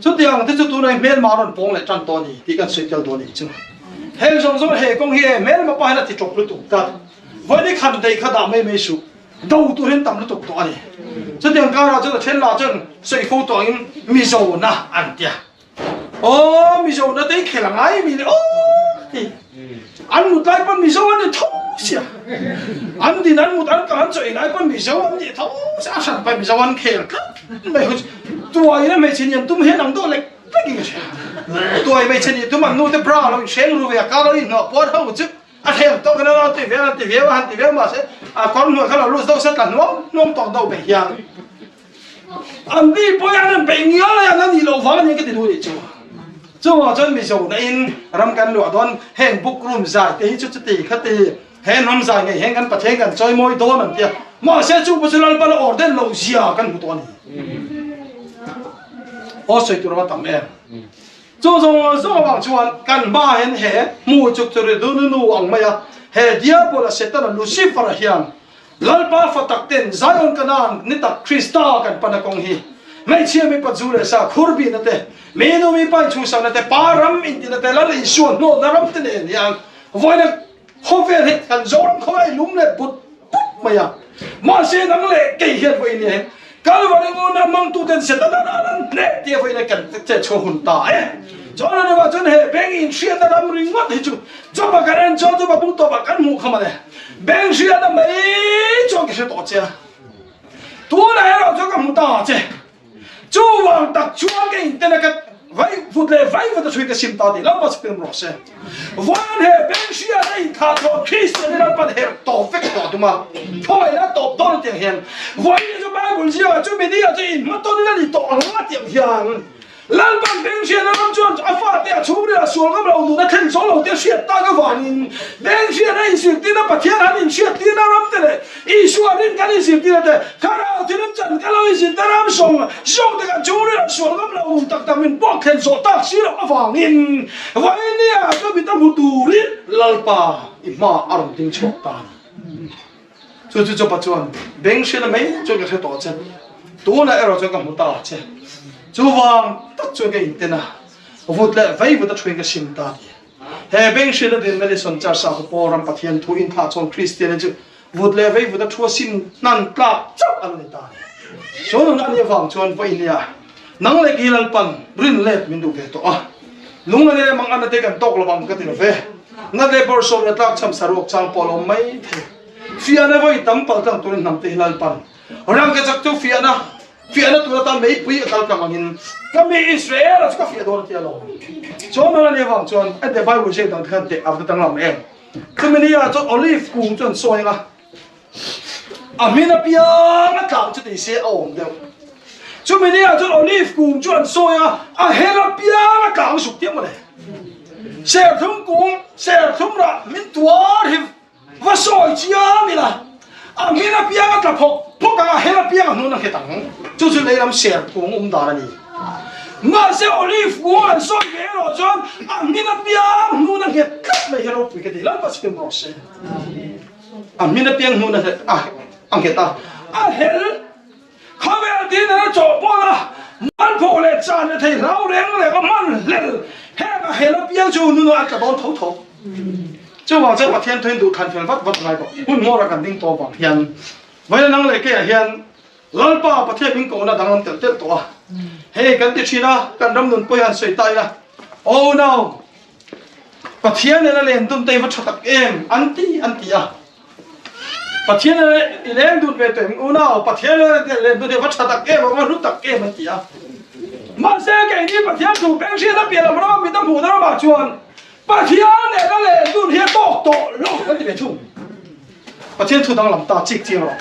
Chutiang te chu tunah hi hmelma rawn pawng leh tan tawh a ni tih kan sawi tel dawn a ni chu. Heng zawng zawng he kawng hi e hmelma pa hian a ti tawp lutuk tlat. Vawiin i khan daih kha dah mai mai suh, do tur hian tam lutuk tawh a ni. Chutiang karah chuan a then lah chuan sawi fo tawh angin Mizona an ti a. Aw Mizo na te khel a ngai mi le aw ti an mut lai pawn Mizo an ni tho sia an din an mut an kal an chaw ei lai pawn Mizo an ni tho sia a hran pai Mizo an khel tlat mai hu tuai na hmeichhe ni an tum hian ang dawh lek lek in ka hria tuai hmeichhe ni tum an nu te bra lo in hreng ru ve a ka lo in hnawh puar ho chu a hreng tawk in an ti ve an ti ve han ti ve mahse a kawr hnuai kha lo lus deuh se tla hnuam hnuam tawk deuh ve hian An ni pawh hian an beih ngial a, an anih loh vang ania ka ti duh nih chu. Chungah chuan Mizo na in ram kan luah dawn, heng book room zai te hi chu chuti khati, he hnam zai ngei heng kan Pathian kan chawi mawi dawn an tia. Mahse chu pawh chu Lalpa la order loh zia kan hmu tawh a ni. Aw sawi tur a va tam em. Chu zawng zawng avang chuan kan hma hian he hmu chuk chu ri dunu nu ang mai a, he Diabola Setana Lucifer-a hian Lalpa fa tak ten Zion Kanaan ni tak Krista kan pan a kawng hi hmeichhia mipa zu leh sa khur bihna te, mi nu mi pa inchhuhsakna te, pa ram intina te, Lal Isua hnawhna ram te nen hian vawiina khawvel hi kan Zoram khawvel a i lum leh but but mai a. Mahse nang leh kei hian vawiin hian Kalvari nguna hmangtuten Setana ral an hneh tia vawiin kan che chhuah hun ta e. Chuan a rimah chuan he beng inhriatna ram ringawt hi chu Job-a kan en chuan Job-a bung tawpah kan hmuh kha mawle. Beng hriatna mai chuan ka hre tawh che a. Tunah erawh chuan ka hmu ta che. Chuvang tak chuan ka inten a ka vai vut leh vai vut a thui ka sim ta tih Lalpa chu pem rawh se. Vawiin he beng hriatna inthah tawh Kristian hi Lalpa'n herh tawp vek tawh a tum a, khawngaihna a tawp dawn tiang hian vawiin chu Bible ziakah chu minia chu inhmatawn in a ni tawh ang a tiang hian Lalpan beng hriatna ram chuan a fate a chhungril a sual ngam lo nun a thlen zo lo te hriat tak avangin beng hriatna inzirtirna Pathian han inhriattirna ram te leh Isua rin kan inzirtirna te Thlarau thilum chan kan lo inzirna ram zawng zawng te kan chhungril a sual ngam lo nun tak tak min puak thlen zawh tak si loh avangin Vainia ka mit a hmu turin Lalpa i hma a rawn ding chhuak ta a ni. Chu chu Jopa chuan, Beng hriatna mai chuan ka hre tawh che, tunah erawh chuan ka hmu ta che. Chuvang tak chuan ka inten a, vut leh vei vut a thuin ka sim ta ti. He beng hriatna din Madison Church ah Paul ram Pathian thu inthlah chuan Kristian chu vut leh vei vut a thu a sim hnan tlak chauh an ni ta a ni. Chu nun a nih avang chuan vawinia nang leh kei Lalpan rin let min duh ve tawh a, lung leh mang anna te kan tawk lo ang ka ti lo ve. Nat leh bawrhsawmna tlakchham saruak chang pawh a lo awm mai thei. Fiahna vawi tam pal tlang turin hnam te hi Lalpan rangka chak chu fiahna fiahna tur atan meipui a kal tlang angin ka mi Israel a chu ka fiah dawn a ti alawm. Chuan a nih avang chuan hete Bible ziak dang te khan teh a va danglam em. Chumi ni ah chuan olive kung chu an sawi ang a, a hmin apiang a tlang chu ti se a awm deuh. Chumi ni ah chuan olive kung chu an sawi a, a hel apiang a tlang zuk tiang mawle. Serthlum kung, serthlum rah min tuar hi Va sawi chiang ila, a hmin apiang a tla phawk phawk ang a, hel apiang a hnun a nghet ang. Chu chu leilam ser kung awm dan a ni. Mahse olive kung an sawi ve erawh chuan a hmin apiang hnun a nghet tlat mai hi ropui ka ti. Lalpa chhim rawh se. A hmin apiang hnun a nghet a, a hel Khawvel tin a chawh pawl a, man phawh leh chan leh thei hlau reng reng a man hlel heng a hel apiang chu nunah a tla dawn tho tho. Chuvang chuan Pathian thuin duh thlan fel vat vat ngai bawk. Hun hmawrah kan ding tawh vang hian vawiin nang leh keiah hian Lalpa Pathian min kohna danglam telh telh tawh a. Hei kan ti thin a, kan ram nun pawh hi han sawi ta ila, Oh no! Pathian nena len dun te hi va tha tak em an ti an ti a. Pathian nena i leng dun ve tawh em unau Pathian nena len dun hi va tha tak em a va hlu tak em an ti a. Mahse keini Pathian thu peng hriat a piah lam rama mit a hmuhna ramah chuan Pathian nena len dun hi a tawk tawh lo kan ti ve thung. Pathian thu danglam ta chik chiang rawh.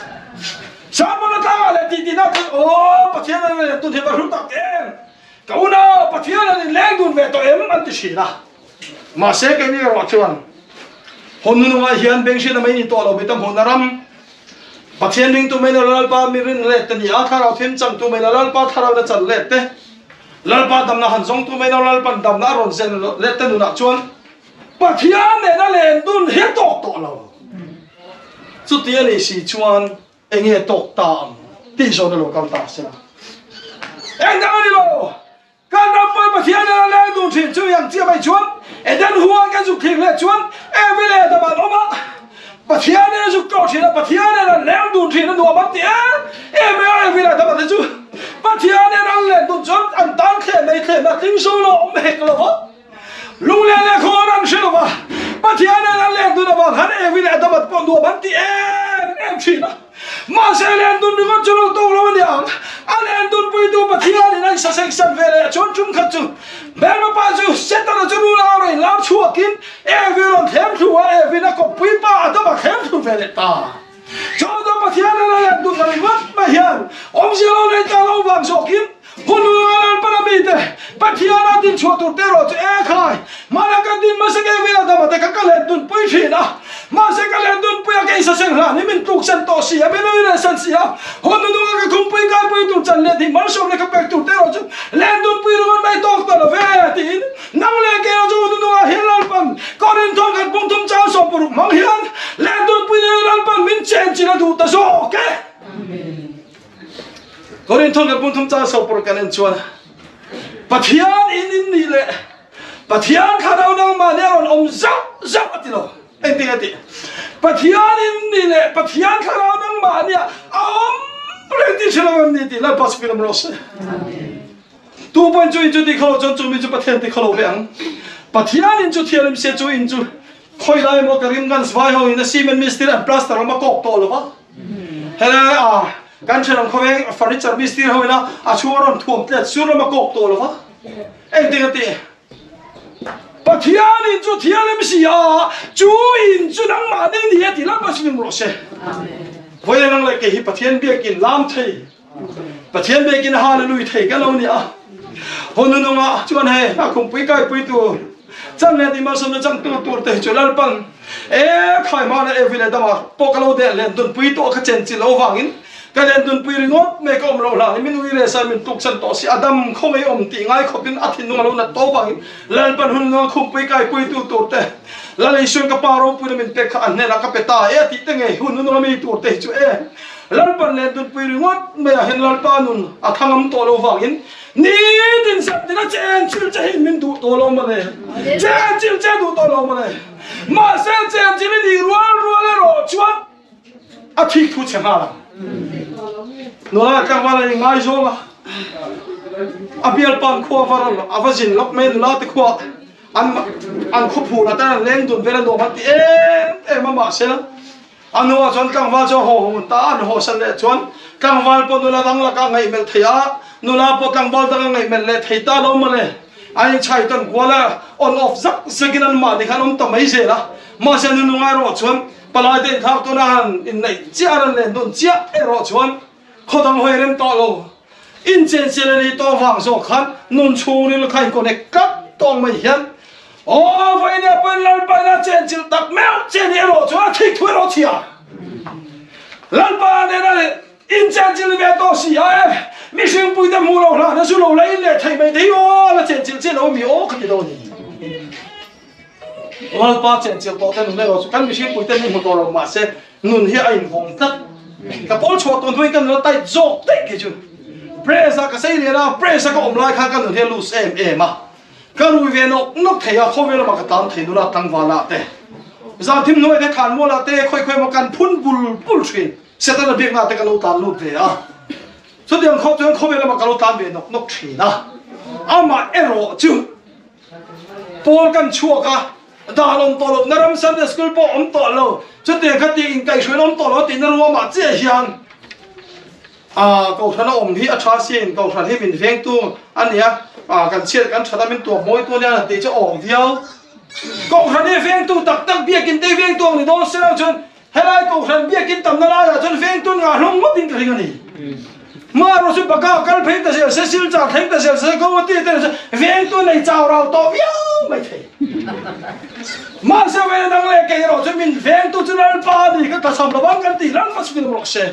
Sermon atlangah leh tih tihna chuan aw Pathian nena len dun hi va hlu tak em Ka unau Pathian an inleng dun ve tawh em an ti thin a. Mahse keini erawh chuan hun nunungah hian benghriatna mai ni tawh lo mi tam hmuhna ram Pathian ringtu mai lo Lalpa mi rin let te ni a, thlarau thim changtu mai lo Lalpa thlarauna chan let te, Lalpa damna han zawngtu mai lo Lalpan damna a rawn zen let te nunah chuan Pathian nena len dun hi a tawk tawh lo. Chuti a nih si chuan Enge tawk ta ang tih zawn a lo kal ta se la. Eng dang a ni lo, kan ram pawi Pathian nen a leng dun thin chu yang chiah mai chuan Eden huan kan zuk thlir leh chuan Evi leh Adam an awm a, Pathian nen a zuk tlawh thin a, Pathian nen an leng dun thin a nuam an ti em em mai a, Evi leh Adam te chu Pathian nen an len dun chuan an tan thleh mai thleh na tling zo lo awm hek lo va. Lunglen leh khawn an hre lo va, Pathian nen an len dun avang khan Evi leh Adama te pawh nuam an ti em em thin a. Mahse len dun ringawt chu lo tawk lo a ni ang. A len dun puitu Pathianin a insasengsan ve leh chuan tum khat chu Hmelma pa chu Setana chu rul a rawn lar chhuakin Evi rawn thlem thlu a, Evi'n a kawppui pa Adama thlem thlu ve leh ta. Chuan Pathian nen a len dun ringawt mai hian awmzia lo nei ta lo vang zawkin Hun lung a Lalpan a mite Pathian a din chhuah tur te erawh chu e khai, mahna kan din hmasa ngei vela dama te kha ka len dun pui thin a, mahse ka len dun pui a ka insa seng hlan hi min tluk sen tawh si a, min ui leh sen si a, hun nunung a ka khumpui kai pui tur chan let hi malsawm leh ka pek tur te erawh chu len dun pui ringawt mai tawk ta lo ve tiin nang leh kei erawh chu hun nunung ah hian Lalpan Korinthon khat pung thum chang 60 hmang hian len dun pui nena Lalpan min chen chin a duh ta zawk e. Korinthon kan pungthum chang 60 kan en chuan Pathian in in nih leh Pathian thlarau nangmah nih a rawn awm zauh zauh a ti lo. Engtin a ti? Pathian in nih leh Pathian thlarau nangmah nih a awm reng tih hre lo em ni tih Lalpa chu filam rawh se. Tu pawhin chu in chu ti kho lo chuan chu mi chu Pathian ti kho lo ve ang. Pathian in chu thianghlim se chu in chu khawi lai emaw ka rim gan vai ho in a cement mistiri an plaster lam a kawk tawh lo va. Helai a kan thenawm khawveng furniture mistiri ho ina a chhung a rawn thuam tlet sur lam a kawk tawh lo va. Engtin a ti? Pathian in chu thianghlim si a, chu in chu nangmah ni ni a ti lam a silim rawh se. Vawiin ang leh kei hi Pathian biakin lam thei Pathian biakin hallelujah thei ka lo ni a. Hun nunungah chuan hei a khumpui kaipui tur chan leh dimalsawmna changtu tur te hi chu Lalpan e khaimana Evi leh Dama pawh ka lo deh len dunpui tawh kha chen chi lo vangin ka len dunpui ringawt mai ka awm lo hlan hi min ui reh sai min tuksan tawh si Adam khawngaih awm tih ngai khawpin a thinlung a lo nat tawh vangin Lalpan hun nunga khumpui kaipui tu tur te Lal Isuan ka pa ropuina min pek kha an hnenah ka pe ta e a tih te ngei hun nunga mi tur te hi chu e Lalpan len dunpui ringawt maiah hian Lalpa nun a thangam tawh lo vangin nitin zantin a chen chil che hi min duh tawh lo mawle, chen chil che duh tawh lo mawle. Mahse chen chil i nih rual rual erawh chuan a thik thu che nghal ang. Nula tlangval a inngai zawng a, a bialpan khua va rawn a va zin lawk mai nula te khua an an khawphur atan an leng dun vel a nuam an ti em em a mahse A hnuah chuan tlangval chu a haw hun ta a, an hawsan leh chuan tlangval pawh nula dang lakah a ngaihmelh thei a, nula pawh tlangval dang a ngaihmelh leh thei ta lo mawle. An inchhai tawn kual a, on off zak zakin an mahni khan awm ta mai zel a. Mahse nu nunga erawh chuan palai te inthlak tawn a han inneih chiah a, an len dun chiah erawh chuan khaw dang hawi rem tawh lo. Inchensial a nih tawh vang zawk khan nun chhungril kha in connect tlat tawng mai hian aw vawiin ah pawhin Lalpa in a chenchilh tak meuh che nih erawh chuan a thik thu erawh chhia Lalpa nena inchenchilh ve tawh si a e mihring pui te hmuh lo hlan a zu lo la in leh thei mai thei aw la chenchilh chiah lo mi aw ka ti dawn ni. Lalpa chenchilh tawh te nun erawh chu kan mihring puite ni hmu tawh lo mahse nun hi a invawng tlat. Ka pawl chhuah tawh hnuin ka nun a tight zawk daih kei chu. Press a ka sei lian a, press a ka awm lai khan ka nun hi a loose em em a. Ka rui ve nawk nawk thei a, khawvel lamah ka tlan thei nula tlangvalah te, zan thim hnuai te, thlan mualah te, khawi khawi emaw kan phun bul bul thin. Setana biakna te ka lo tlan lut ve a. Chutiang khawp chuan khawvel lamah ka lo tlan ve nawk nawk thin a. Amah erawh chu Pawl kan chhuak a. Dan awm tawh lohna ram Sunday School pawh awm tawh lo, chutiang kha tih inkaihhruaina awm tawh lo tihna ruamah chiah hian Kohhran a awm hi a tha sin, Kohhran hi min vengtu a nia, kan chhiat kan that a min tuah mawitu a nia tih chu a awm viau. Kohhran hi vengtu tak tak biakin te vengtu ang ni dawn se lo chuan Helai Kohhran biakin tamna laiah chuan vengtun ngah hlawm ngawtin ka ring a ni. Marawh chu baka kal phei ta zel se, silchar thleng ta zel se, Gauhati te chu vengtun nei chau rau tawh viau mai thei. Mahse vena dang leh kei erawh chu min vengtu chu Lalpa a ni ka thlachham lo vang kan tih ram a chhukin rawh se.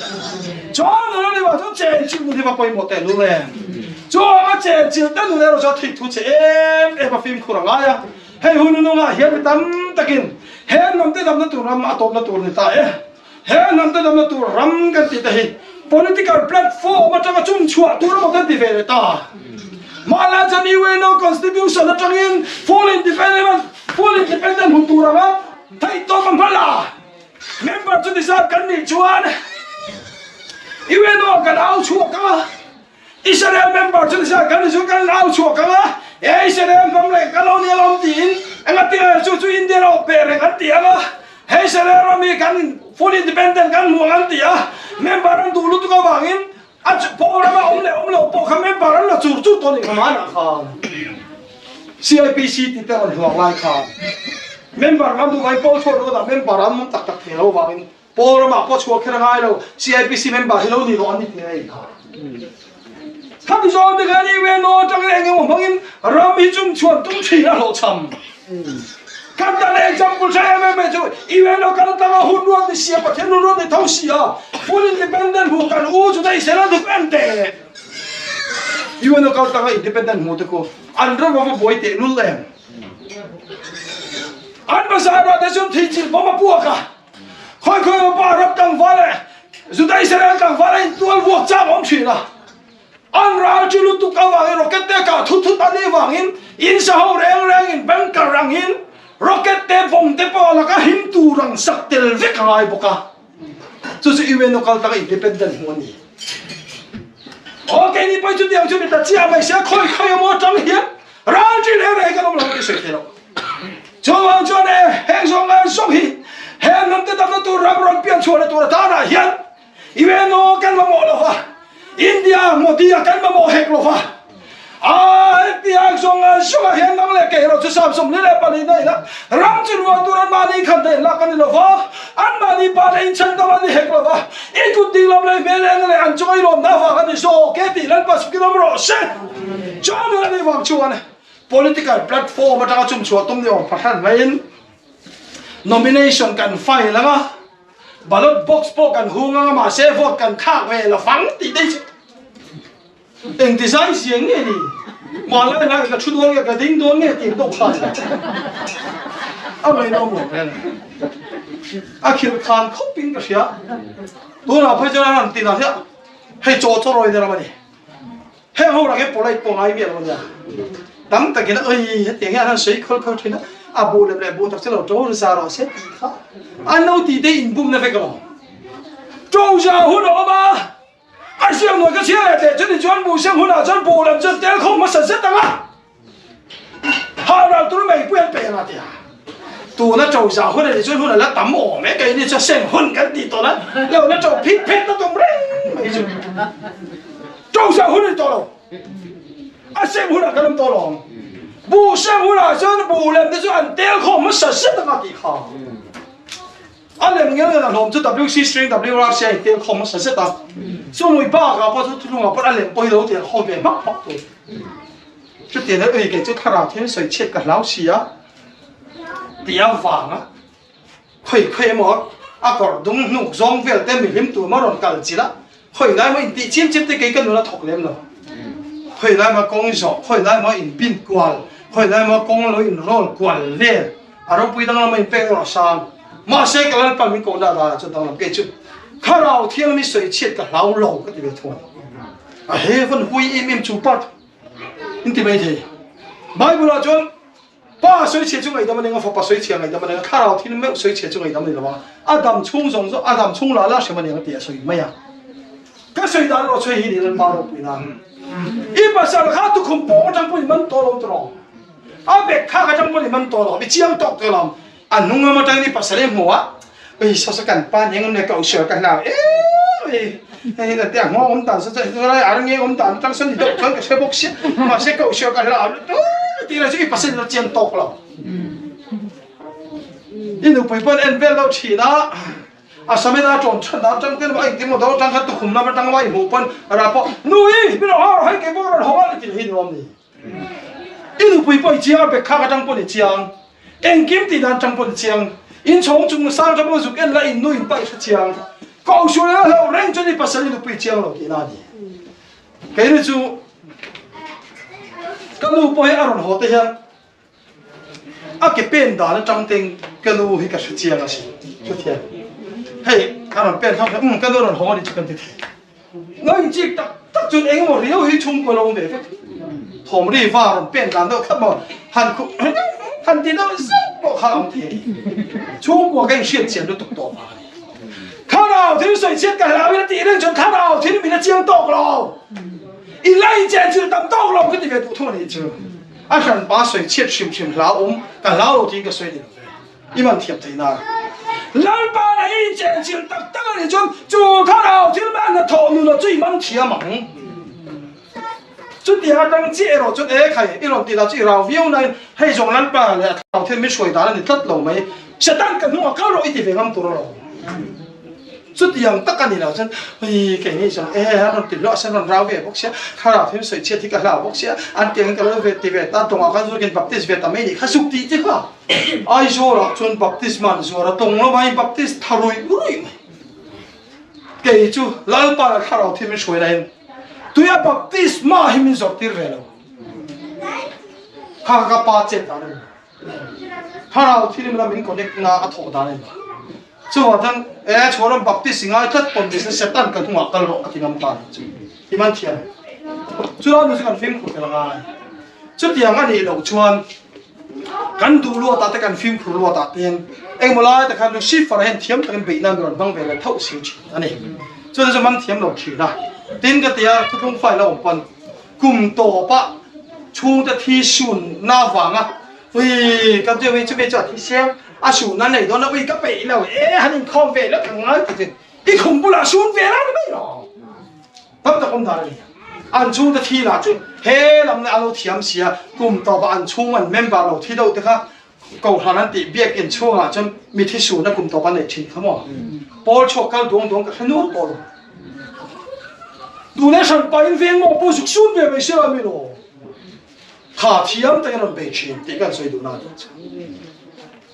Chuan nula ni vang chuan chenchilh nun hi va pawimawh teh lul em. Chuan a chenchilh te nun erawh chuan thih thu che em em a fimkhur a ngai a. Hei hun nungah hian mi tam takin he hnamte damna tur ram a tawpna tur ni ta e. He hnamte damna tur ram kan tih te hi political platform atanga chum chhuah tur emaw kan ti ve leh ta. Mahla chuan UNO constitution atangin full independent full independent hmu tur anga theihtawp a hmala member chu deserve kan nih chuan UNO kan au chhuak anga Israel member chu nisa kan chu kan au chhuak ang a, e Israel ram leh ka lo nia lawm tiin engatinge chu chu India ro pe reng an ti ang a, he Israel ram hi kan full independent kan hmu ang an ti a, member an duh lutuk avangin a pawl rama awm leh awm lo pawh kha member an la chur chur tawh a nih kha hmanah khan CIPC tih te rawn hluak lai khan member kan duh vai pawl chhuak ringawt ah member an awm tak tak thei lo avangin Paul ramah pawh chhuah kher a ngai lo, CIPC member hi lo ni rawh an ni tih a kha. Khami zawng te khan UNO atangin eng emaw hmangin ram hi chung chhuan tum thin a hlawhchham. Kan tan example tha em em mai chu UNO kal tanga hun ruat ni sia Pathian hun ruat ni tho sia full independent hmu kan u chu daih sela duk em teh. UNO kal tanga independent hmu te khu an ram a va buai teh lul em. An bazar ah te chuan theichilh bawm a puak a. Khawi khawi emaw pa Arab tlangval leh Juda Israel tlangval a intual vuak chang awm thin a. An ral chu lutuk avangin rocket te kah thut thut a nih vangin in sa ho reng rengin bunker angin rocket te bomb te pawh laka him tur ang sak tel vek a ngai bawk a. Chu chu UNO kal taka independent hmu a ni. Aw keini pawh chutiang chu mi ta chiah mai sia khawi khawi emaw atang hian ral chi reng reng kan awm lo tih sawi thei lo. Chuvang chuan e, heng zawng ngai zawng hi he hnamte damna tur ram rawn pian chhuahna tur atanah hian UNO kan mamawh lo va, India Modi-a kan mamawh hek lo va. A hetiang zawng ngai zawngah hian nang leh kei erawh chu 34 na ila ram chu rual tur anmahni khan daih lak a ni lo va, anmahni pa leh inchhan dam an ni hek lo va, i kut ding lam leh hmel eng leh an chunga i lawmna avang a ni zawk e tih Lalpa sukin awm rawh se. Chuan a nih vang chuan Political platform atanga chumchhuah tum ni awm fahran maiin nomination kan file anga ballot box pawh kan hung anga mahse vote kan thlak ve lo vang tih te hi chu eng design siang nge ni malai lai ka thu dawn nge ka ding dawn nge tih pawh khan a ngainawm lo reng a khilh khan khawp in ka hria tunah phei chuan a rawn tinah hian hei chaw chaw rawi ni ram a ni. Heng ho rak hi polite pawh ngai miah lo a nia. Tam takin oi hetiang hian an sawi khawl khawl thin a, a bu lem leh bu tak chu lo to za rawh se tih kha an lo tih te inbumna vek alawm. To za hun a awm a, a siam nawi ka chhiar leh teh chutih chuan bu siam hunah chuan bu lem chuan tel khawm hmasa zet ang a, hah ral tur mai pui an pe ang a tia. Tuna to za hun a nih chuan hun a la tam awm e, keini chuan seng hun kan tih tawh na, lo la to phit phet na tum reng mai chu. To za hun a ni tawh lo, a seng hunah kan awm tawh lo ang. Buh seng hunah chuan buh lem te chu an tel khawm hmasa zet ang a tih kha. A lem ngel ngel a hlawm chu WC string WRC a intel khawm hmasa zet a. Chumui bakah pawh chu thuthlungah pawh a lem pawh hi lo tel khawm ve hmak hmak tur. Chutiang hian ui kei chu thlarau thil sawi chhiat ka hlau si a tih avanga khawi khawi emaw a kawr dung hnuk zawng vel te mihlim tur maw rawn kal chilh a, khawi lai maw intih chim chim te kei ka nun a thawk lem lo. Khawi lai maw kawng zawh, khawi lai maw inbin kual, khawi lai maw kawng lo inrawl kual vel a ropui danglam a inpek erawh a sang. Mahse ka Lalpa min kohna danah chuan danglam kei chu Thlarau Thianghlim i sawi chhiat ka hlau lo ka ti ve thung a ni. A he van hui em em chu part in ti mai thei. Bible ah chuan Pa sawi chhia chu ngaihdam a ni ang a, Fapa sawi chhia ngaihdam a ni ang a, Thlarau thil meuh sawi chhia chu ngaihdam a ni lo ang a, a dam chhung zawng zawng, a dam chhung lah lah hrem a ni ang tih a sawi mai a. Ka sawi dan erawh chhuai hi ni Lalpa ropui nan. I pasal kha tukhum pawng atang pawhin man tawh lo tawh. A bek kha ka tang pawn i man tawh lo, i chiang tawk tawh lo. A hnung lam atangin i pasal i hmu a, ui saw saw kan pa nia ngam le ka usual ka hlau em ei hei na te a nghawng awm dan saw saw helai ar nge awm dan atang sawn i deuh chuan ka hre bawk sia mahse ka usual ka hlau lutuk tih lai chu i pasal in a chiang tawk lo. I nupui pawn en vel deuh thin a. A samena ṭawn chhan dan ṭang ten a engtin maw do ṭang kha tukhum lam aṭang a i hmuh pawn ra pawh nui min rawn haw rawh hei kei pawh rawn haw a ti hi nuam ni. I nupui pawh i chiang a bek khak aṭang pawn i chiang engkim tih dan ṭang pawn i chiang in chhawng chung sang ṭang pawn zuk en la in nu in pa i hre chiang ko sual ila hlauh reng chuan i pasal i nupui i chiang lo tihna a ni. Keini chu ka nu pawh hi a rawn haw te hian A ke pen dan atang teng ka nu hi ka hre chiang a si. Chuthian hei a rawn pen hlauh hlauh ka nu rawn hawng a ni chu kan ti thei. Ngawi chik tak tak chuan eng emaw riau hi chhungkaw lo awm ve vek. Thawm ri va rawn pen dan deuh khat maw han khuh han ti deuh zauh pawh kha a awm thei a ni. Chhungkua ka inhriat chian lutuk tawh vang a ni. Thlarau thil sawi chhiat ka hlau in a tih reng chuan thlarau thil min a chiang tawk lo. I lei chen thil tam tawk lo ka ti ve duh thung a nih chu. A hran pa sawi chhiat hrim hrim hla awm ka hlau lo tiin ka sawi ni lo ve. I man thiam thei nan. Lalpa na hi chenchilh tak tak a nih chuan chu thlarau thil mai a hnathawh nuna chu i man thiam ang. Chutiang atang chiah erawh chuan e khai i rawn tih lah chu i rau viau nain hei zawng Lalpa leh a thlarau thil min hruai dan a ni tlat lo mai. Satan ka hnungah kal rawh i ti ve ngam tur alawm. Chutiang tak a ni lo chuan ui kei ni chuan e an rawn ti hluah se an rawn rau ve bawk sia, thlarau thil sawi chhiat hi ka hlau bawk sia, an tiang in ka lo ve ti ve ta tawngah khan zuakin baptist ve ta mai nih kha suk tih chi kha. Aizawlah chuan baptisma an zuar a, tawng lama in baptist tha ruih ruih mai. Kei chu Lalpa leh thlarau thil min hruai laiin tuia baptisma hi min zawrh tir ve lo. Kha kha ka pa chet dan a ni. Thlarau thil in min connect na a thawh dan a ni. Chuvang chuan e chhuaram Baptist i ngai tlat pawn ni se Satan kan hnungah kal rawh a ti ngam ta ni chu i man thiam. Chuan nu chu kan fimkhur tel angai. Chutiang a nih loh chuan kan duh luat ah te kan fimkhur luat ah ten engmaw lai te khan Lucifer hian thiam takin beihna mi rawn hmang ve leh thauh si thin a ni. Chuan chu man thiam lo thin a. Tin ka tia thuthlung file a awm pawn kum tawp ah chhungte thi sun na vanga Ui, ka deuh hi chumi chu a thi siam, a sun a nei dawn a, ui ka peih lo e, han inkhawm ve lawk ang ngai ti chu i khum bulah sun ve la ni mai lo. Tam tak awm dan a ni. An chhungte thi lah chu he lam leh a lo thiam sia, kum tawpah an chhung an member lo thi deuh te kha Kohhran an tih biakinn chhungah chuan mi thi sun a kum tawp an nei thin kha maw. Pawl chhuak kal duang duang ka hre nual tawh lo. Tune hran pahin veng maw pawh zuk sun ve mai se la mi lo. Tha thiam takin rawn bei thin tih kan sawi duhna a nih chu.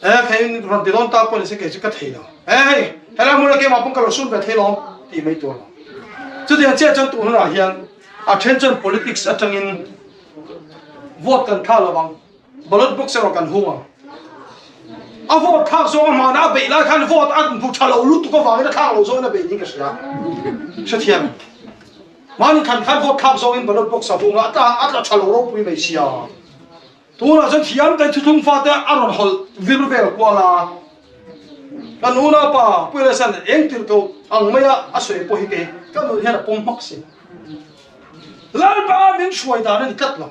E khei rawn ti dawn ta pawh ni se kei chu ka thei lo. E hei helai hmun a keimah pawn ka lo sun ve thei lawm tih mai tur lo. Chutiang chiah chuan tun hunah hian a then chuan politics atangin vote kan thlak lo ang, ballot box erawh kan hung ang. A vote thlak zawng a hmanah a beih lai khan vote a hmu tha lo lutuk avangin a thlak lo zawngin a beih niin ka hria. Hrethiam. Mahni thlan khan vote thlak zawngin ballot box a hung a, a tla a tla tha lo ropui mai sia. Tunah chuan thiam te thuthlung fate a rawn hawlh vir vel kual a. Kan unaupa Puilesan eng tirh ko ang maia a sawi pawh hi kei ka nun hian a pawm hmak si. Lalpa min hruai dan a ni tlat lo.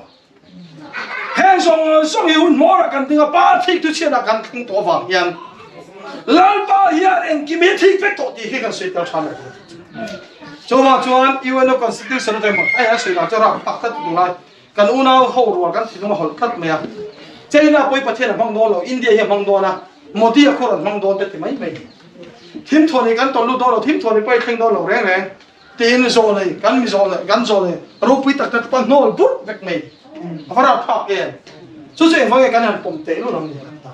Heng zawng zawng hi hun hmawrah kan ding a, pa thik thu chhiatah kan thleng tawh avang hian Lalpa hian engkim hi thik vek tawh tih hi kan sawi tel than a ni. Chuvang chuan UNO Constitution atang emaw hei a sawi dan chu ram tak tlat tur lai kan unau ho rual kan thinlung a hawlh tlat mai a. China pawh hi Pathian a hmang dawn lo, India hi a hmang dawn a, Modi a khuar an hmang dawn te ti mai mai. Thimthuan hi kan tawn lut dawn lo, thimthuan hi pawh hi thleng dawn lo reng reng. Tiin zawlei kan mi zawlei kan zawlei ropui tak tak pa hnawl burh vek mai a va rap phak em chu chu engvang nge kan han pawm teh lul ang ni kan ta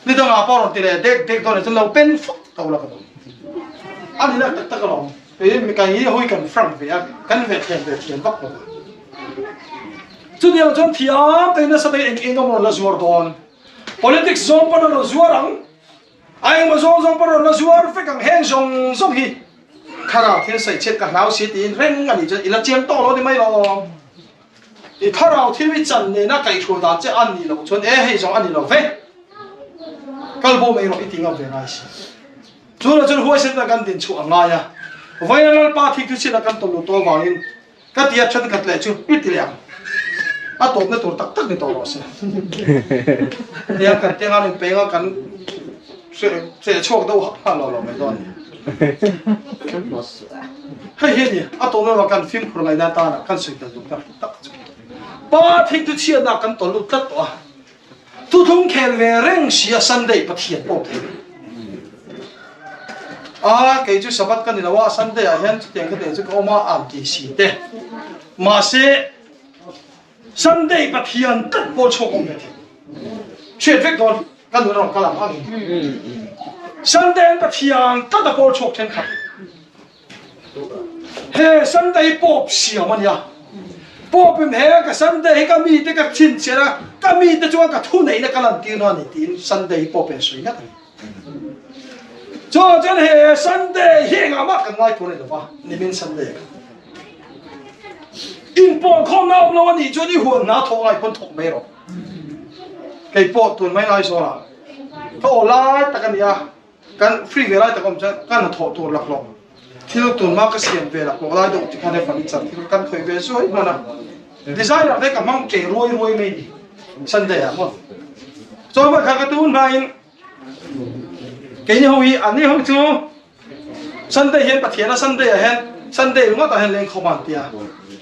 ni dangah pawh rawn ti leh dek dek dawn chuan lo pen fuk to la ka dawn a ni lak tak tak alawm kei mi kai hi hui kan frank ve a kan ve thiam ve thiam vak lo chutiang chuan thiam te nasa te eng eng emaw la zuar dawn politics zawng pawn a rawn zuar ang A engmaw zawng zawng pawh rawn la zuar vek ang, heng zawng zawng hi thlarau thil sawi chhiat ka hlau si tiin reng a nih chuan i la chiang tawh lo ni mai lo. I thlarau thil i chan nena kaihhruai dan che a nih loh chuan e hei zawng a ni lo ve, kal bo mai rawh i ti ngam ve ngai si. Chunah chuan huaisenna kan din chhuah a ngai a, Vawiin Lalpa thik thu chhiatna kan tawlh luh tawh avangin ka ti a thenkhat leh chu i ti leh ang. A tawpna tur tak tak ni tawh rawh se. Nia kan tenga rin penga kan hreh chhuak deuh hak nghal lo lo mai dawn. Hei hi ni a tawpna lamah kan fimkhur ngaihna atana kan sawi tel duh tak tak chu. Pa thing chu chhiatna kan tawl lut tlat tawh a. Thuthlung khel ve reng si a Sunday Pathian pawh thei. A kei chu Sabbath ka ni lo a Sunday ah hian chutiang ka teh chu ka awm a an ti si te. Mahse Sunday Pathian tlat pawh chhuak awm ve thei. Hriat vek dawn kan nun rawn kal ang angin. Sunday an Pathian tlat a pawl chhuak thenkhat. He Sunday hi Pope siam a nia. Pope in he ka Sunday hi ka mite ka chhinchhiah a, ka mite chuan ka thuneihna ka lantir na a ni tiin Sunday hi Pope in a sawi ngat a ni. Chuan chuan he Sunday hi engah mah kan ngai tur a ni lo va, nimin Sunday kha. Inpawlkhawmna awm lo a nih chuan i huan hna thawk lai pawn thawk mai rawh. Kei pawh tun mai Aizawlah ka aw lai tak a ni a. Kan free ve lai tak awm chuan ka hnathawh tur laklawk thil tunhma ka siam ve laklawk lai deuh tikhan he furniture thil kan khawih ve zuai hman a, designer te ka hmang ṭeh ruai ruai mai ni Sunday ah maw. Chuan vawikhat ka tun hmain keini ho hi anni ho chu Sunday hian Pathian a Sunday ah hian Sunday ringawt ah hian lengkhawm a an ti a,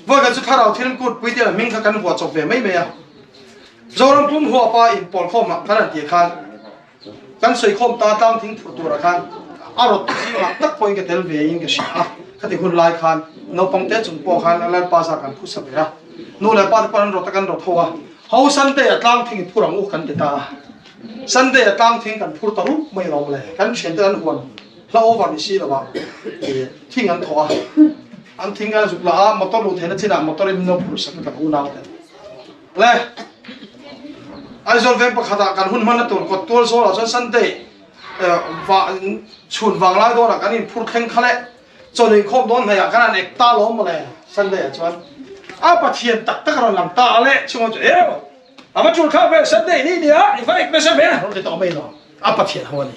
vawikhat chu thlarau thil kut pui te lah hming kha kan vuah chawp ve mai mai a, Zoram pum huapa inpawlkhawm ah kan han tih khan Kan sawikhawm ta tlang thing phurh turah khan a rawt zingah tak pawhin ka tel ve in ka hria a, khati hun lai khan naupang te chung pawh khan Lalpa zah kan phusa ve a, nu leh pa te pawh an rawt a kan rawt ho a, ho Sunday ah tlang thing i phur ang u kan ti ta a, Sunday ah tlang thing kan phur ta rup mai alawm le, kan thian te an huan hla over ni si lo ah thing an thawh a, an thing an zuk la a, motor luh theihna chinah motor in min lo phurh sak a kan unau ten. Le Aizawl veng pakhatah kan hun hmanna tur kawt tual zawlah chuan Sunday chhun vang lai dawnah kan inphur thleng kha le chawn inkhawm dawn hnaihah kan han ek ta lawm mawle Sunday ah chuan a Pathian tak tak a rawn lang ta a le chungah chu eu a va tul thlak ve Sunday ni nia i va ek nasa ve rawn ti tawh mai lo a Pathian ho a ni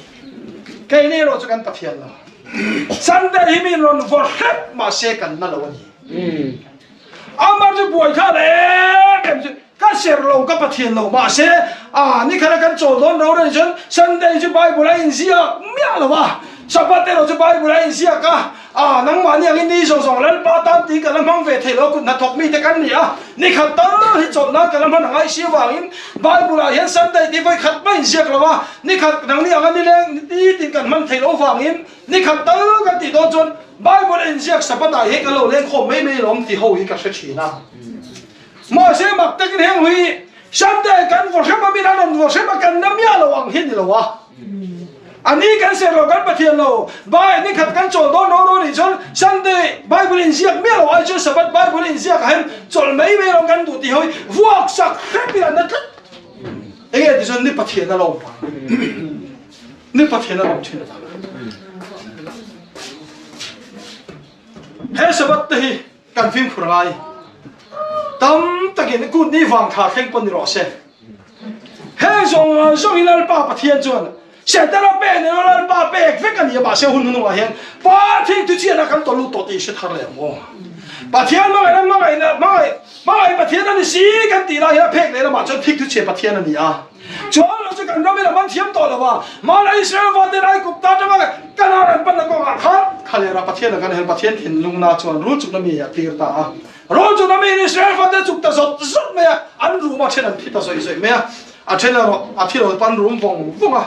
keini erawh chu kan Pathian lo Sunday hi min rawn vawrh hrep mahse kan na lo a ni. Amar chu buai kha la em em chu ka ser lo ka Pathian lo mahse a ni khala kan chawl dawn ro reng chuan Sunday chu Bible a inziak miah lo a Sabbath erawh chu Bible a inziak a a nangmahni angin ni zawng zawng Lalpa tan tih ka la hmang ve thei lo kut hnathawk mite kan ni a ni khat tal hi chawlh nan ka la hman angai si avangin Bible ah hian Sunday tih vawi khat mai inziak lo a ni khat nangni anga nileng nitin kan hman thei lo avangin Ni khat tal kan tih dawn chuan Bible a inziak Sabbath ah hian kan lo leng khawm mai mai lawm ti ho hi ka hre thin a. Mahse mak takin heng hui Sunday kan vaw hrem a min an rawn vaw hrem a kan na miah lo ang hi ni lo a. A ni kan ser lo kan Pathian lo Bai ni khat kan chawl dawn ro ro nih chuan Sunday Bible inziak miah lo ai chuan Sabbath Bible a inziak ah hian chawlh mai mai lawm kan duh ti ho hi vuak sak hrep in an na tlat. Enge ti chuan ni Pathian a lawm vang. Ni Pathian a lawm thin a. He Sabbath te hi kan fimkhur ngai. Tam takin kut ni vang tha thleng pawh ni rawh se. He zawng zawng hi Lalpa Pathian chuan Setana pe ni lo Lalpa pek vek a ni a mahse hun hnungah hian Pathian thuchiahna kan tawlh lut tawh tih hre thar leh ang aw. Pathian hmangaihna hmangaihna hmangaih hmangaih Pathian a ni si kan tih lai hian a phek leh lamah chuan thik thuchhiah Pathian a ni a. Chuan lo chu kan ram in a man thiam tawh lo a, mahni Israel vaten Aigupta atanga Kanaan an panna kawngah khan Khalera Pathian a kan hel Pathian thinlungna chuan rul chukna mi a tir ta a. Rul chukna mi in Israel vaten chuk ta zawt zawt mai a, an rum a then an thi ta zawih zawih mai a, a then erawh a thi lo pan rum vawng vawng a.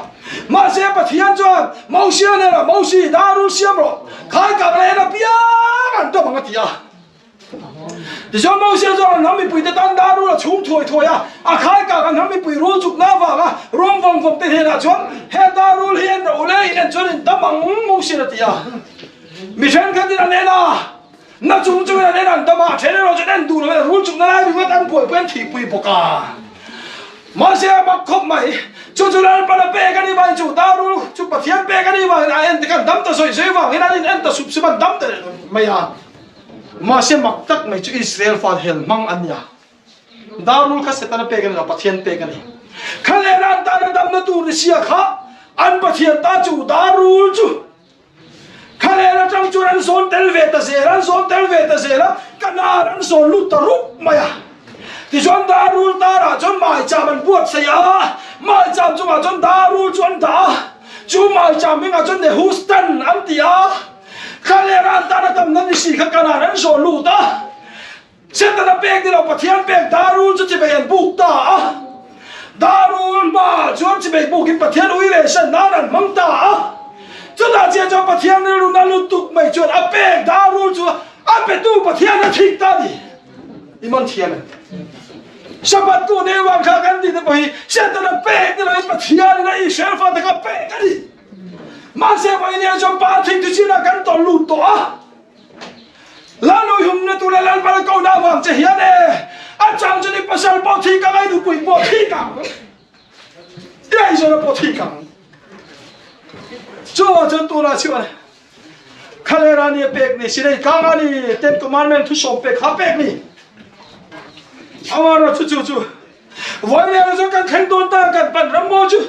Mahse Pathian chuan Mosia hnenah, Mosi, dar rul siam rawh, khai kang leh en apiang an dawm ang a ti a. Tichuan Mosia chuan an hnam mipuite tan dar rul a chhung thuai thuai a, a khai kak an hnam mipui rul chukna avanga rawng vawng vawng te hnenah chuan, He dar rul hi en rawh u le, in en chuan in dam ang Mosian a ti a. Mi thenkhatin an en a, na chung chungin an en an dam a, a then erawh chuan en duh lovin a rul chukna lai ringawt an buaipui an thihpui bawk a. Mahse a mak khawp mai, chu chu Lalpan a pek a nih vangin chu dar rul chu Pathian pek a nih vangin a en te khan dam ta sawi sawi vangin an in en ta sup sup an dam ta mai a. Mahse mak tak mai chu Israel fa hel hmang an ni a, Darul kha Setana pek a ni lo, Pathian pek a ni. Kha lehla an tana damna tur ni sia kha an Pathian ta chu Darul chu kha lehla tang chuan an zawn tel ve ta zel, an zawn tel ve ta zel a, Kanaan an zawn lut ta rup mai a. Tichuan darul tarah chuan maicham an buatsaih a, maicham chungah chuan darul chu an dah a, chu maicham hmingah chuan Nehustan an ti a. Thlalera an tan a tamna ni si kha Kanaan an zawn lut a. Setana pek ni lo Pathian pek darul chu chibei an buk ta a. Darul hmaah chuan chibei bukin Pathian ui leh san nan an hmang ta a. Chutah chiah chuan Pathian rilru na lutuk mai chuan a pek darul chu a petu Pathian a thik ta a ni. I man thiam em? Sabbath ku nei vang kha kan tih te pawh hi Setana pek ni loin Pathianin a Israel fate kha pek a ni. Mahse vawiin chuan Pa thik chu chinah kan tawlh lut tawh a. Lalnuihumna tur leh Lalpana kohna avang che hian e, a chang chu ni pasal pawh thik ang, ei nupui pawh thik ang, i eizawna pawh thik ang. Chuvang chuan tunah chuan Khalera ni a pek ni, Sinai tlanga ni, Ten Commandment thusawm pek kha pek ni. Amara chu chu chu vawiin chu kan thleng dawn ta kan pan ram maw chu.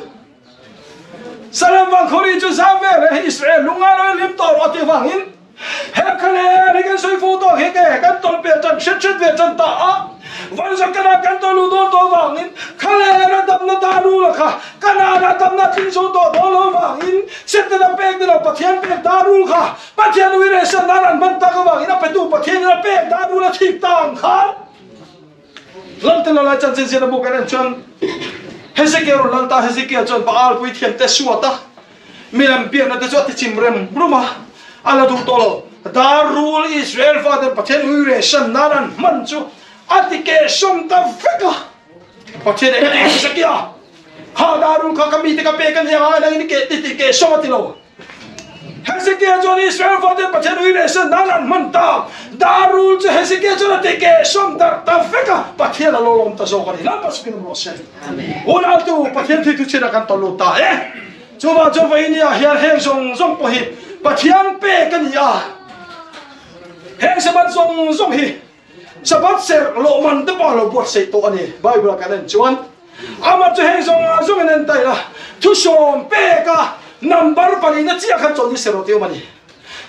Salem vangkhawri chu zam ve le Israel lungngai lo in hlim tawh rawh tih vangin he khale hi kan sawi fo tawh hi ke kan tawlh pe tan hret hret ve tan ta a vanzak kana kan tawlh luh dawn tawh vangin khale ra damna darul a kha Kanaan ah damna tling zo tawh dawn lo vangin Setana pek ni lo Pathian pek darul kha Pathian ui reh san nan an hman tak avangin a petu Pathian in a pek darul a thik ta ang khan Lamte la lai chanchin zir a bu kan en chuan Hezekiel rawn lal ta, Hezekiel chuan Baal puithiam te suat a, milem biakna te chu a ti chim rem rum a, a la duh tawh lo. Dar rul Israel faten Pathian ui reh san nan an hman chu a ti kehsawm ta vek a. Pathian eng eng Hezekiel, kha dar rul kha ka mite ka pek a nia, nangin i keh ti ti kehsawm a ti lo. Hezekiah chuan Israel faten Pathian ui leh sen nan an hman ta. Darul chu Hezekiah chuan a ti keh sawm darh ta vek a, Pathian a lo lawm ta zawk a ni. Lalpa chu min rawh se. Unautu, Pathian thil thu chinah kan tawlh lut ta e. Chuvang chuan vawinia hian heng zawng zawng pawh hi Pathian pek a ni a. Heng Sabbath zawng zawng hi Sabbath serh lawhman te pawh a lo buatsaih tawh a ni. Bible a kan en chuan amah chu heng zawng zawng in en taih a, thusawm pek a number palina chiah khan chawlhni serh rawh tih awm a ni.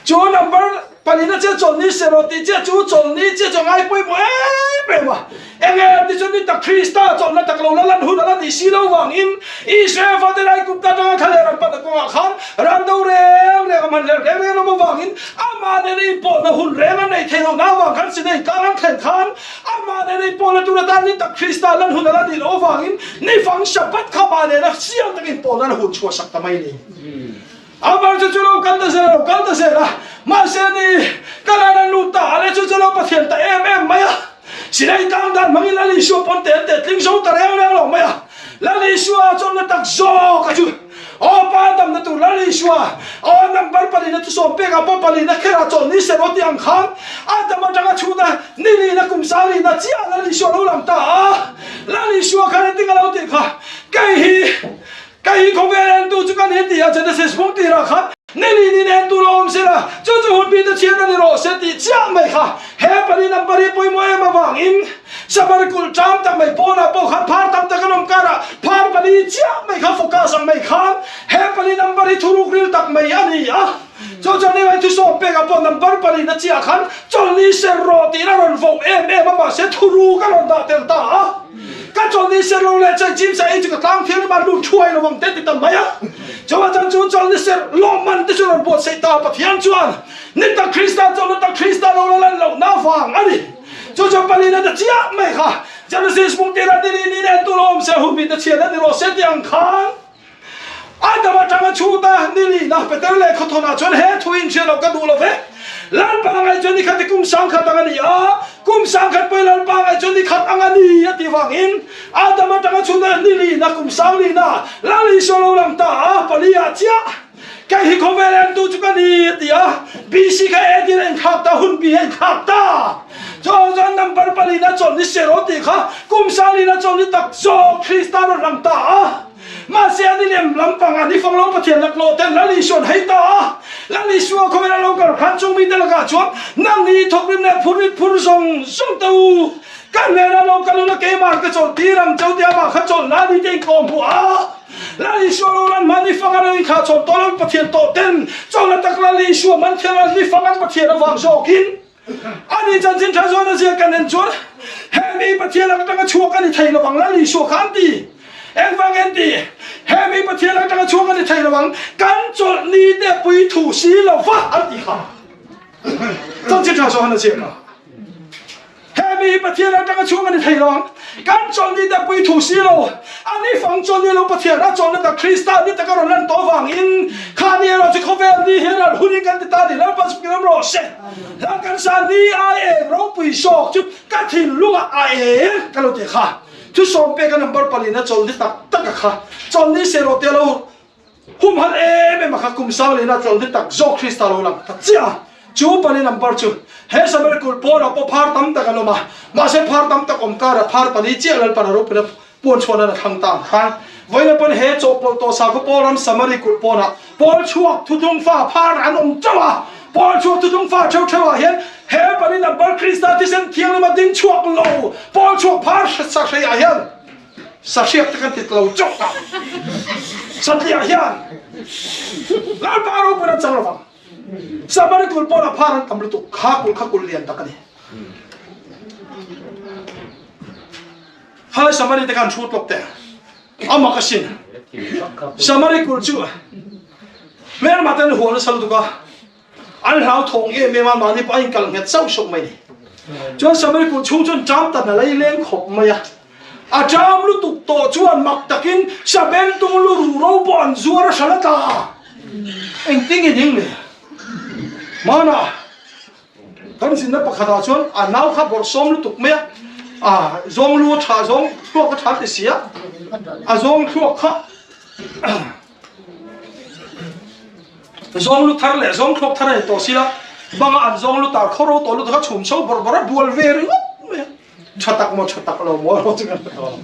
Chu number palina chiah chawlhni serh rawh tih chiah chu chawlhni chiah chu a ngai pawimawh em em a. Enge ti chu ni tak Krista chawlhna tak lo la lan hun a la nih si lo vangin Israel fate lai kum ta atanga thla leh ram panna kawngah khan ran do reng reng a hman leh reng reng lam avangin amah nena inpawhna hun reng an nei thei lo na avang khan Sinai tlang an thlen khan amah nena inpawhna tur atan ni tak Krista lan hun a la nih loh avangin ni fang Shabbat kha amah nena siang takin inpawhna an hun chhuahsak ta mai a ni. Amar chu chu lo kal ta zel a, lo kal ta zel a, mahse ni Kanaan an lut ta a le chu chu lo Pathian ta em em mai a, Sinai tlang dan hmangin Lal Isua pawn te an teh tling zo ta reng reng lo mai a, Lal Isua chawlhna tak zawk a chu aw pa damna tur Lal Isua aw number palina chu sawm pekah pawh palina kherah chawlh ni se rawh tih ang khan a dam atanga chhuna ni lina kum sang lina chiah Lal Isua lo lang ta a, Lal Isua khan engtin a lo tih kha kei hi Ka hi khawvel entu chu ka ni ti a, Genesis hmung tirah khan ni li nin entu lo awm sela, chu chu hun bite chhiat a ni rawh se tih chiah mai kha he pali number hi pawimawh em avangin Sabar kulh ṭam tak mai pawnah pawh khan phar tam tak an awm karah phar pali chiah mai kha focus ang mai khan he pali number hi thuruk ril tak mai a ni a. Chu chuan heng ai thusawm pekah pawh number pali na chiah khan chawlhni ser rawh tiin a rawn voh em em a mahse thuruk a rawn dah tel ta a. Ka chawlhni ser lo leh chei chim sa ei chu ka tlang thiang rim a lut thuai lo ang te ti ta mai a. Chuvang chuan chu chawlhni ser lawmman te chu rawn buatsaih ta a Pathian chuan ni tak Krista chawlhna tak Krista lo la lan lohna vang a ni. Chu chuan palina ta chiah mai kha Genesis mung tira ni ni nen tu lo awm se hun mi te chhiat a ni rawh se ti ang khan Adam atanga chhuta ni lihna Peter leh Khawthawnah chuan he thu in hriat loh ka duh lo ve. Lalpa angai chuan ni khat hi kum sangkhat ang a ni a, kum sangkhat pawhin Lalpa angai chuan ni khat ang a ni a tih vangin Adam atanga chhuta ni lihna kum sang lihna Lal Isua lo lang ta a, pali ah chiah kei hi khawvel entu chu ka ni a ti a, BC kha AD in a inthlak ta, hun bi a inthlak ta. Chuan chuan number palina chawlh ni seraw tih kha kum sang lihna chawlh ni tak zawk Krista rawn lang ta a. Mahse an inlem lampang ah ni fang lo Pathian laklawh ten Lal Isua'n hei ta a, Lal Isua khawvel a lo kal khan chung mite lakah chuan nang ni i thawk rim leh phur rit phur zawng zawng te u, ka hnenah lo kal ula keimah ka chawlh tir ang cheu tia amah kha chawlh la ni te in kawm hmuh a. Lal Isua lo lan hma ni fang a lo inthlah chawlh tawh lo Pathian tawh ten chawlh a tak Lal Isua man thiam a ni fang an Pathian avang zawkin. Ani chanchin tha zawn a ziak kan en chuan he mi Pathian atanga chhuak a ni thei lo ang Lal Isua kha an ti. Engvang en ti? He mi Pathian atanga chhuak a ni thei lo ang, kan chawlh ni te pui thu si lo va an ti kha. Chanchin tha zawn a ziak a. He mi hi Pathian atanga chhung a ni thei lo ang. Kan chawlhni te pui thu si lo. A ni fang chawlhni lo Pathian a chawlhna tak Krista ni taka rawn lan tawh vangin kha ni erawh chu khawvel ni hian ral hunin kan ti ta ni Lalpa chu kiram rawh se. Hla kan sa ni ai eng ropui sawk chu ka thinlungah a eng ka lo ti kha. Thusawm peka number palina chawlhni tak tak a kha. Chawlhni serawh te lo Humhalh em em a kha kum sang lehna tlawlhni tak zawk Krista lo lang ta chiah a, chu pali number chu he Samari kulh pawnah pawh phar tam tak an awm a, mahse phar tam tak awm karah phar pali chiah Lalpan a ropui puan chhuan an a thlang ta ang khan vawiin pawn he chawhpawlh tawh sakhaw pawl ram Samari kulh pawnah pawl chhuak thuthlung fa phar an awm teuh a, pawl chhuak thuthlung fa theuh theuh ah hian he pali number Krista thisen thianglima ding chhuak lo pawl chhuak phar sahrei ah hian Sahriak te kan ti lo chauh ta. Satliah hian Lalpa ropui an chang lovang. Samari kul pawn a phar an tam lutuk kha kul kha kul lian tak a ni. Khalai Samari te khan thu tlawk te amak asin. Samari kul chu hmelma ten hual nasa lutuk a. An hlauthawng em em a, mahni pawh a inkal nghet sauh sauh mai ni. Chuan Samari kulh chhung chuan ṭam tan a lei leng khawp mai a. A ṭam lutuk tawh chuan mak takin Sabengtung lu ruh ro pawh an zuar a hral a tla. Engtin nge ding le? Hmanah kan zinna pakhatah chuan a nau kha bawrhsawm lutuk mai a, a zawng lu a ṭha zawng thluak a ṭha ti si a, a zawng thluak kha Zawng lu thar leh zawng thlawk thar a ni tawh si la, banga an zawng lu tar khaw ro tawh lutuk a chhum chho bawrh bawrh a bual ve ringawt mai a, tha tak maw tha tak lo maw erawh chu kan hre tawh lo.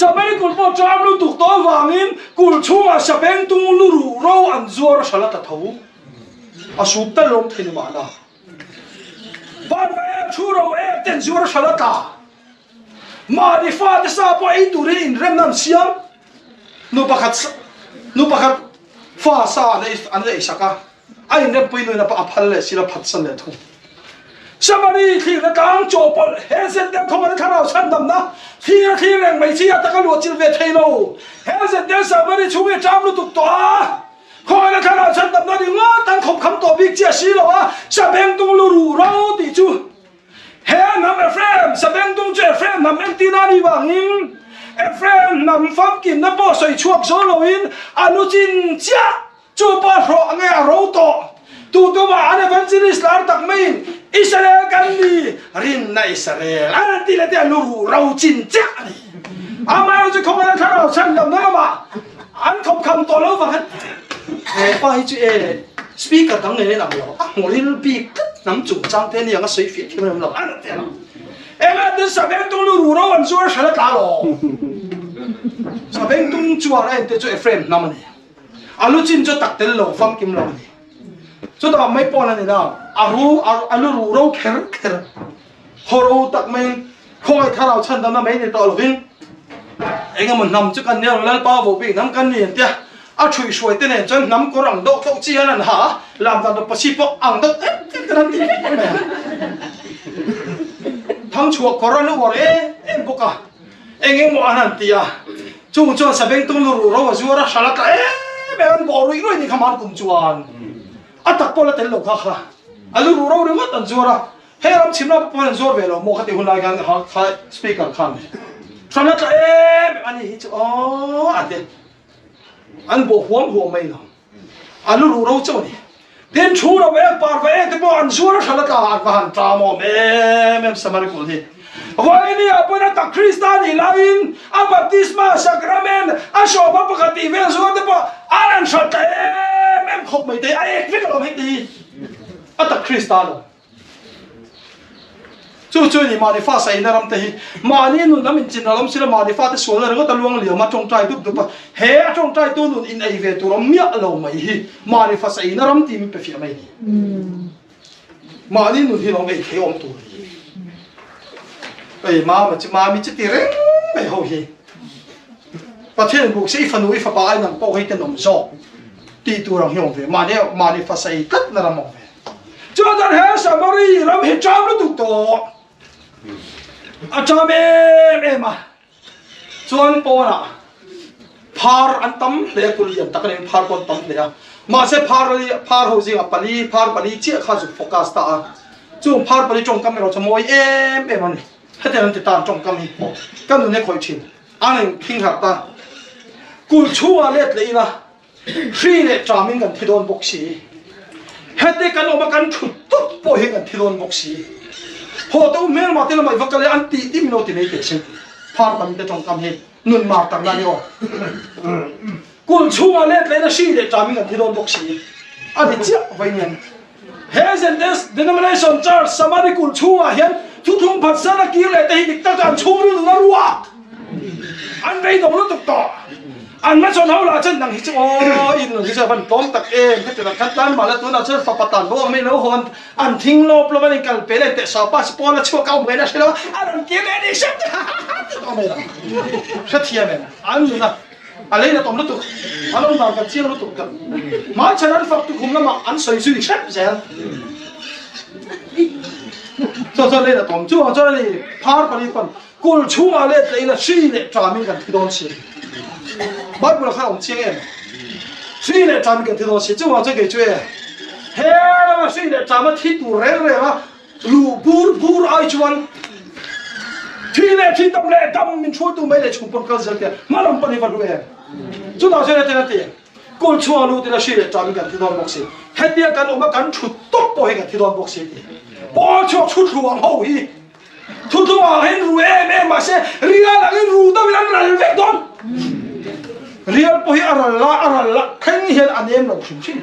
Sabeng kulh pawh ṭam lutuk tawh avangin kulh chhungah sabeng tung lu ruh ro an zuar a hral a tla tho. A sup tal lawm thei ni mahna. Parva ek thu ro ek ten zuar a hral a tla. Mahni fate sa pawh ei turin inremna an siam. Nu pakhat nu pakhat fa sa an ei an ei sak a, a inrempui nuin a a phal leh sila phatsan leh thung. Samari thlirna tlang chawhpawlh he zet deuh thawm an thlarau chhandamna thlir a thlir reng mai chi a taka luah chilh ve thei lo. He zet deuh Samari chhung hi a ṭam lutuk tawh a, khawngaihna thlarau chhandamna ringawt an khawp kham tawh bik chiah si lo a, Sabengtung lu ruh ro tih chu He hnam Ephraim, Sabengtung chu Ephraim hnam entir a nih vangin Ephraim hnam famkimna pawh sawi chhuak zo loin a lu chin chiah chu pawh hlawh nge a ro tawh. Tu tumah an evangelist lar tak maiin Israel kan ni, rinna Israel an han ti leh te a lu ruh ro chin chiah a ni. Amaherawhchu chu khawngaihna thlarau chhandamna lamah an khawpkham tawh lo vang he pa hi chu e speaker dang nen a inang lo a hmu ril bik tlat hnam chungchang te aniang a sawi fiah thiam em lo a ti a eng a tin Sabengtung lu ru ro an zuar hran a tla lo Sabengtung chuan a ente chu Ephraim hnam a ni a lu chin chu tak tel lo famkim lo a ni chutah mai pawn a ni na a ru a lu ru ro kher kher Khaw ro tak mai khawngaih thlarau chhandamna mai ni tawh lovin engemaw hnam chu kan nia lo Lalpa vohbik hnam kan ni an tia a ṭhuihhruai te nen chuan hnam kawr ang deuh deuh chi hian an ha a, lam dan pasi pawh ang deuh em em ten an ti vek mai a. Thangchhuah kawr an uar em em bawk a, eng engemaw an han ti a, chung chuan sabengtung lu ruh ro a zuar a, hral a tla em em an bawh ruih ruih ni kha man kum chuan a tak pawh la tel lo kha kha a lu ruh ro ringawt an zuar a. Hei ram chhimna pawh an zuar ve lo maw khati hun lai khan kha speaker khan hran a tla em em ani hi chu aw a te an bawh huam huam mai lo a lu ruh ro chauh ani tin thu ro ek par va ek te pawh an zuar a hran a tla an va han tla maw em em samari kul hi vaini a pawn a tak krista nih laiin a baptisma sacrament a sawma pakhat tih vel zuar te pawh an an hran tla em em khawp mai te a ek vek alawm hei te hi a tak krista lo Chu chu ni mahni fa saina ram te hi mahni nun lam inchin a lawm sila mahni fate sualna ringawt a luang liam a tawngtai dup dup a, he a tawngtai tu nun in ei ve tur awm miah lo mai hi mahni fa saina ram tih min pe fiah mai ni. Mahni nun hi lawm ei thei awm tur ni. Ei mama chu mami chu ti reng mai ho hi. Pathian buk se i fanu i fapa ai nang pawh hei tenawm zawk tih tur ang hi awm ve mahni mahni fa sai tlat na ram awm ve. Chuan he Samari ram hi ṭam lutuk tawh. A ṭam em em a. Chuan pawnah phar an tam hle a, kul lian tak a niin phar pawh an tam hle a. Mahse phar phar ho zingah pali phar pali chiah kha zuk focus ta a. Chung phar pali tawngkam erawh chu mawi em em a ni. Hetiang an ti ta an tawngkam hi ka nun e khawih thin. An in thing harh ta. Kul chhungah let leh ila hri leh ṭamin kan thi dawn bawk si. Hete kan awm a kan thut tawp pawh hi kan thi dawn bawk si. Haw te u hmelmah te lamah i va kal e an tih tih min lo ti mai teh sin. Phar tam te tawngkam hi nun mar tak na ni aw. Kul chhungah let leh ila hri leh ṭamin kan thi dawn bawk si. A ti chiah vawiin. He Zentes Denomination Church Samari kulh chhungah hian thuthlung phatsan a kir leh te hi dik tak chu an chhungril nun a ruak. An beidawng lutuk tawh. An hmachhawn ho lah chuan nang hi chu aw i nun hi chu a van tlawm tak em heti tak khan tlan mah la tunah chuan fapa tan bawk ang mai lo hawn an thing lawp lawp an inkal pel en teh sawpa si pawn a chhuak a awm ngaihna hre lo a a rawn kir leh ni hret ha ha ha ti tawh mai la hrethiam em an nun a A lei la tawm lutuk, an awm dan kan chiang lutuk tak. Hmaichhan an fak tukhum lamah an sawi zui hrep zel. Chuan chuan lei la tawm chungah chuan a ni phar pali pawn kul chhungah let leh ila hri leh ṭamin kan thi dawn si. Bible ah khan a awm chiang em? Hri leh ṭamin kan thi dawn si. Chungah chuan kei chu e he lama hri leh ṭama thi tur reng reng a Luh bur bur ai chuan thi leh thi dam leh dam min hruaitu mai leh chhung pawn kal zel teh hma lam pawn hi va hlu em. Chutah chuan hetiang a ti, Kul chhunga lut ila hri leh ṭamin kan thi dawn bawk si, hetia kan awm a kan ṭhut tawp pawh hi kan thi dawn bawk si a ti. Pawl chhuak thuthlung ang ho hi thuthlung ang hian ru em em mahse rial angin ru deuhin an ral vek dawn. Rial pawh hi a ral la a ral la thleng hian a nem lo hrim hrim.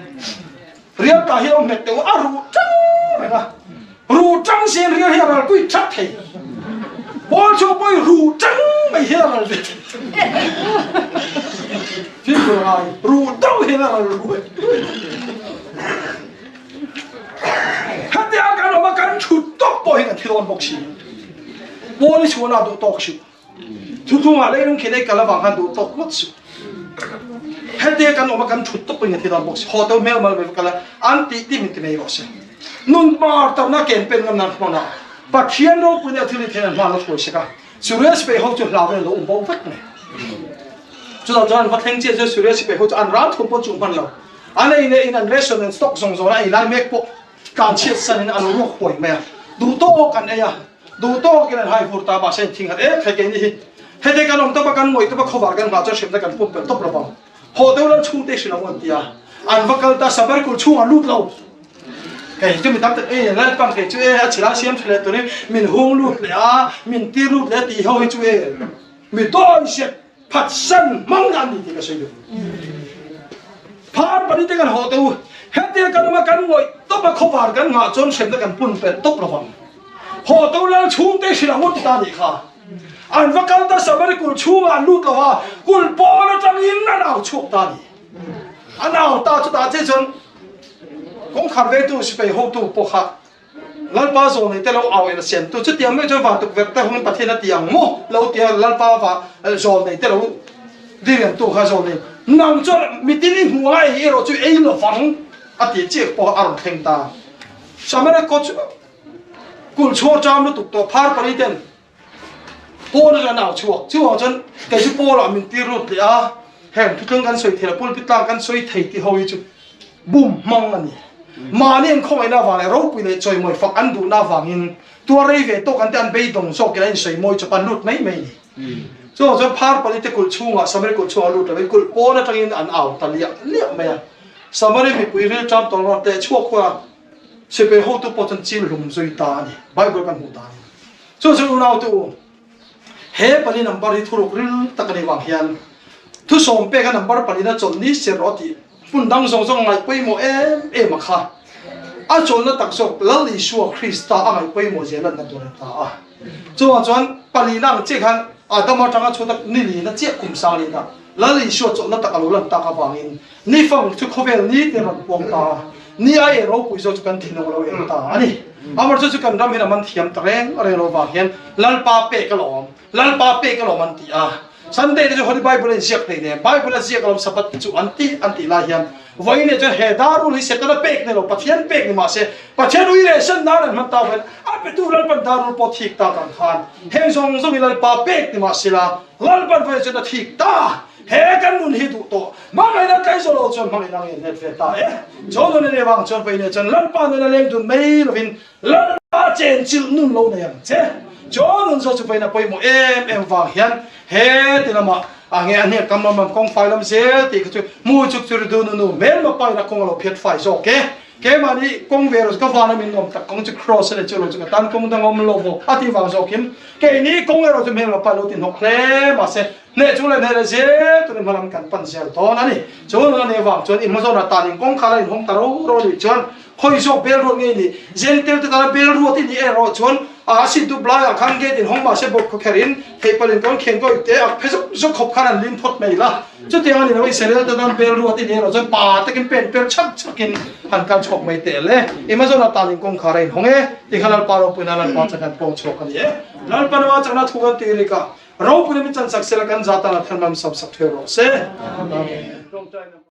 Rial ta hi a awm nghet deuh a, a ruh ṭang reng a, ruh ṭang siin rial hi a ral pui ṭhat thei. Pawl chu pawh hi ruh ṭang mai hi a ral ve thei. Fimkhur a ngai, ruh deuh hian a ral ruai ruai. Hetia kan awm a, kan ṭhut tawp pawh hi kan thi dawn bawk si. Pawl hi chhuahna a duh tawk suh. Thuthungah leilung khi nei kal avang khan duh tawk ngawt suh. Hete kan awm a kan thut tawp in a thi dawn bawk si. Haw teu hmel mal mai kal a an tih tih min ti mai rawh se. Nun mar tarna ken pen ngam nan hman a Pathian ropui nia thil i theih an hman a hruai sek a. Suria sipai ho chu hlau in an lo um bo vek mai. Chutah chuan an va thleng chiah chuan Suria sipai ho chu an ral thum pawh chu hman lo. An ei leh in an ration an stock zawng zawng a ei lai mek pawh tlan chhiat san in a lo ruak huai mai a. Duh tawk an ei a. Duh tawkin an hai hur ta mahse in thing hat em thei keini hi. Hete kan awm tawp a kan ngawih tawp a khawvar kan nghah chuan hremna kan pumpelh tawp lo vang. Haw deuh lo chhungte hrilh ang u an ti a. An va kal ta Sabar kul chhungah lut lo. Kei chu mi tam tak e Lalpan kei chu e a chhila siam tha leh turin min hung lut leh a min tir lut leh a tih ho hi chu e mi dawihzet phatsan hmang an ni tih ka sawi duh. Phar pali te kan haw teh u. Hetia kan awm a kan ngawih tawp a khawvar kan nghah chuan hremna kan punpelh tawp lo vang. Haw to lal chhungte hrilh ang ngawt ta nih kha. An va kal ta Samari kulh chhungah an lut lo a, kulh pawn atangin an au chhuak ta a ni. An au ta chutah che chuan kawngkhar vengtu sipai hotu pawh kha Lalpa zawlnei te lo au en a siam tu chutiang mai chuan van tukverh te hawngin Pathian a ti ang maw lo tia Lalpa va zawlnei te lo diriam tu kha zawlnei nang chuan mitin i hmuh anga ei erawh chu ei lovang a tih chiah pawh a rawn thleng ta. Samaria coach Kulh chhuak ṭam lutuk tawh phar pali ten Paul a nau chhuak. Chuvang chuan kei chu Paul ah min tir lut leh a, heng thuthlung kan sawi thei lo, pulpit tlang kan sawi thei tih ho hi chu bum hmang a ni. Mahni an khawngaihna avang leh ropui leh chawimawi fak an duhna avangin tuar rei ve tawk an te an beidawng zawkin an insawi mawi chawp an lut mai mai a ni. Chuvang chuan phar pali te kulh chhungah Samari kulh chhungah lut lovin kulh pawn atangin an au ta liah liah mai a. Samari mipui rilṭam tawng rawt leh chhuak khua Sipai hotu pawh chuan chil hlum zui ta a ni. Bible kan hmuh dan. Chu chu unau te u, he pali number hi thuruk ril tak a nih vang hian thusawm pek a number palina chawlh ni ser rawh tih hmun dang zawng zawng a ngaih pawimawh em em a kha. A chawlhna tak zawk Lal Isua Krista a ngaih pawimawh zia lanna tur a ta a. Chuvang chuan palina ang chiah khan Adama atanga chhuat a ni lina chiah kum sang lina Lal Isua chawlhna tak a lo lan tak avangin Ni fang chu khawvel ni te rawn puang ta a, ni ai e ropui zawk chu kan thinlung lo eng ta a ni. Amar chu chu kan ram hian a man thiam ta reng reng lo vang hian Lalpa pek a lawm, Lalpa pek a lawm an ti a. Sunday te chu Holy Bible a inziak hlei nen Bible a ziak alawm Sabbath te chu an ti an tih lai hian vawiin leh chuan he darul hi Setana pek ni lo Pathian pek ni mahse Pathian ui leh san nan an hman ta vawiin a petu Lalpan darul pawh thik tak ang khan heng zawng zawng hi Lalpa pek ni mahsela Lalpan vawiin chuan a thik ta he kan nun hi duh tawh hmangaihna tlai zawh lo chuan hmangaihna nge hnet ve ta e chu nun a nih avang chuan vawiin leh chuan Lalpa nuna leng dun mai lovin Lalpa chenchilh nun lo nei ang che. Chu nun zawh chu vawiin a pawimawh em em vang hian he ti lamah a nge a hnek kam lam lam kawng fai lam zel tih kha chu hmu chuk chu ri du nu nu hmelma pain a kawng a lo phiat fai zawk e. Keimahni kawng ve erawh chu ka van a min nuam tak kawng chu cross a ni chu lo chu ka tan kawng dang awm lo vawk a tih vang zawkin keini kawng erawh chu hmelma pain lo ti hnawk hle mahse hneh chung leh hneh leh zel turin hmalam kan pan zel dawn a ni. Chu nun a nih avang chuan i hmazawnah tanin kawngkhar a inhawng ta ro ro a nih chuan Khawi zawk bel ruat nge ni? Zentel te tana bel ruat i nih erawh chuan a sit dup laiah khan gate in hawng mahse bawp khaw kher in theihpalh in kawn khian kawi te a phe zuk zuk khawp khan an lim phawt mai la. Chutiang a ni lo, Israel te tan bel ruat i nih erawh chuan pa takin pen per chhak chhak in han kal chhuak mai teh le. Amazon ah tan in kawngkhar a in hawng e ti kha Lalpa ropuina Lalpa chhan kan pawng chhuak a ni e. Lalpa nua chakna thu kan tih rik a, ropuina mi chan sak sela kan za tan a thanram sam sak theu rawh se. Amen.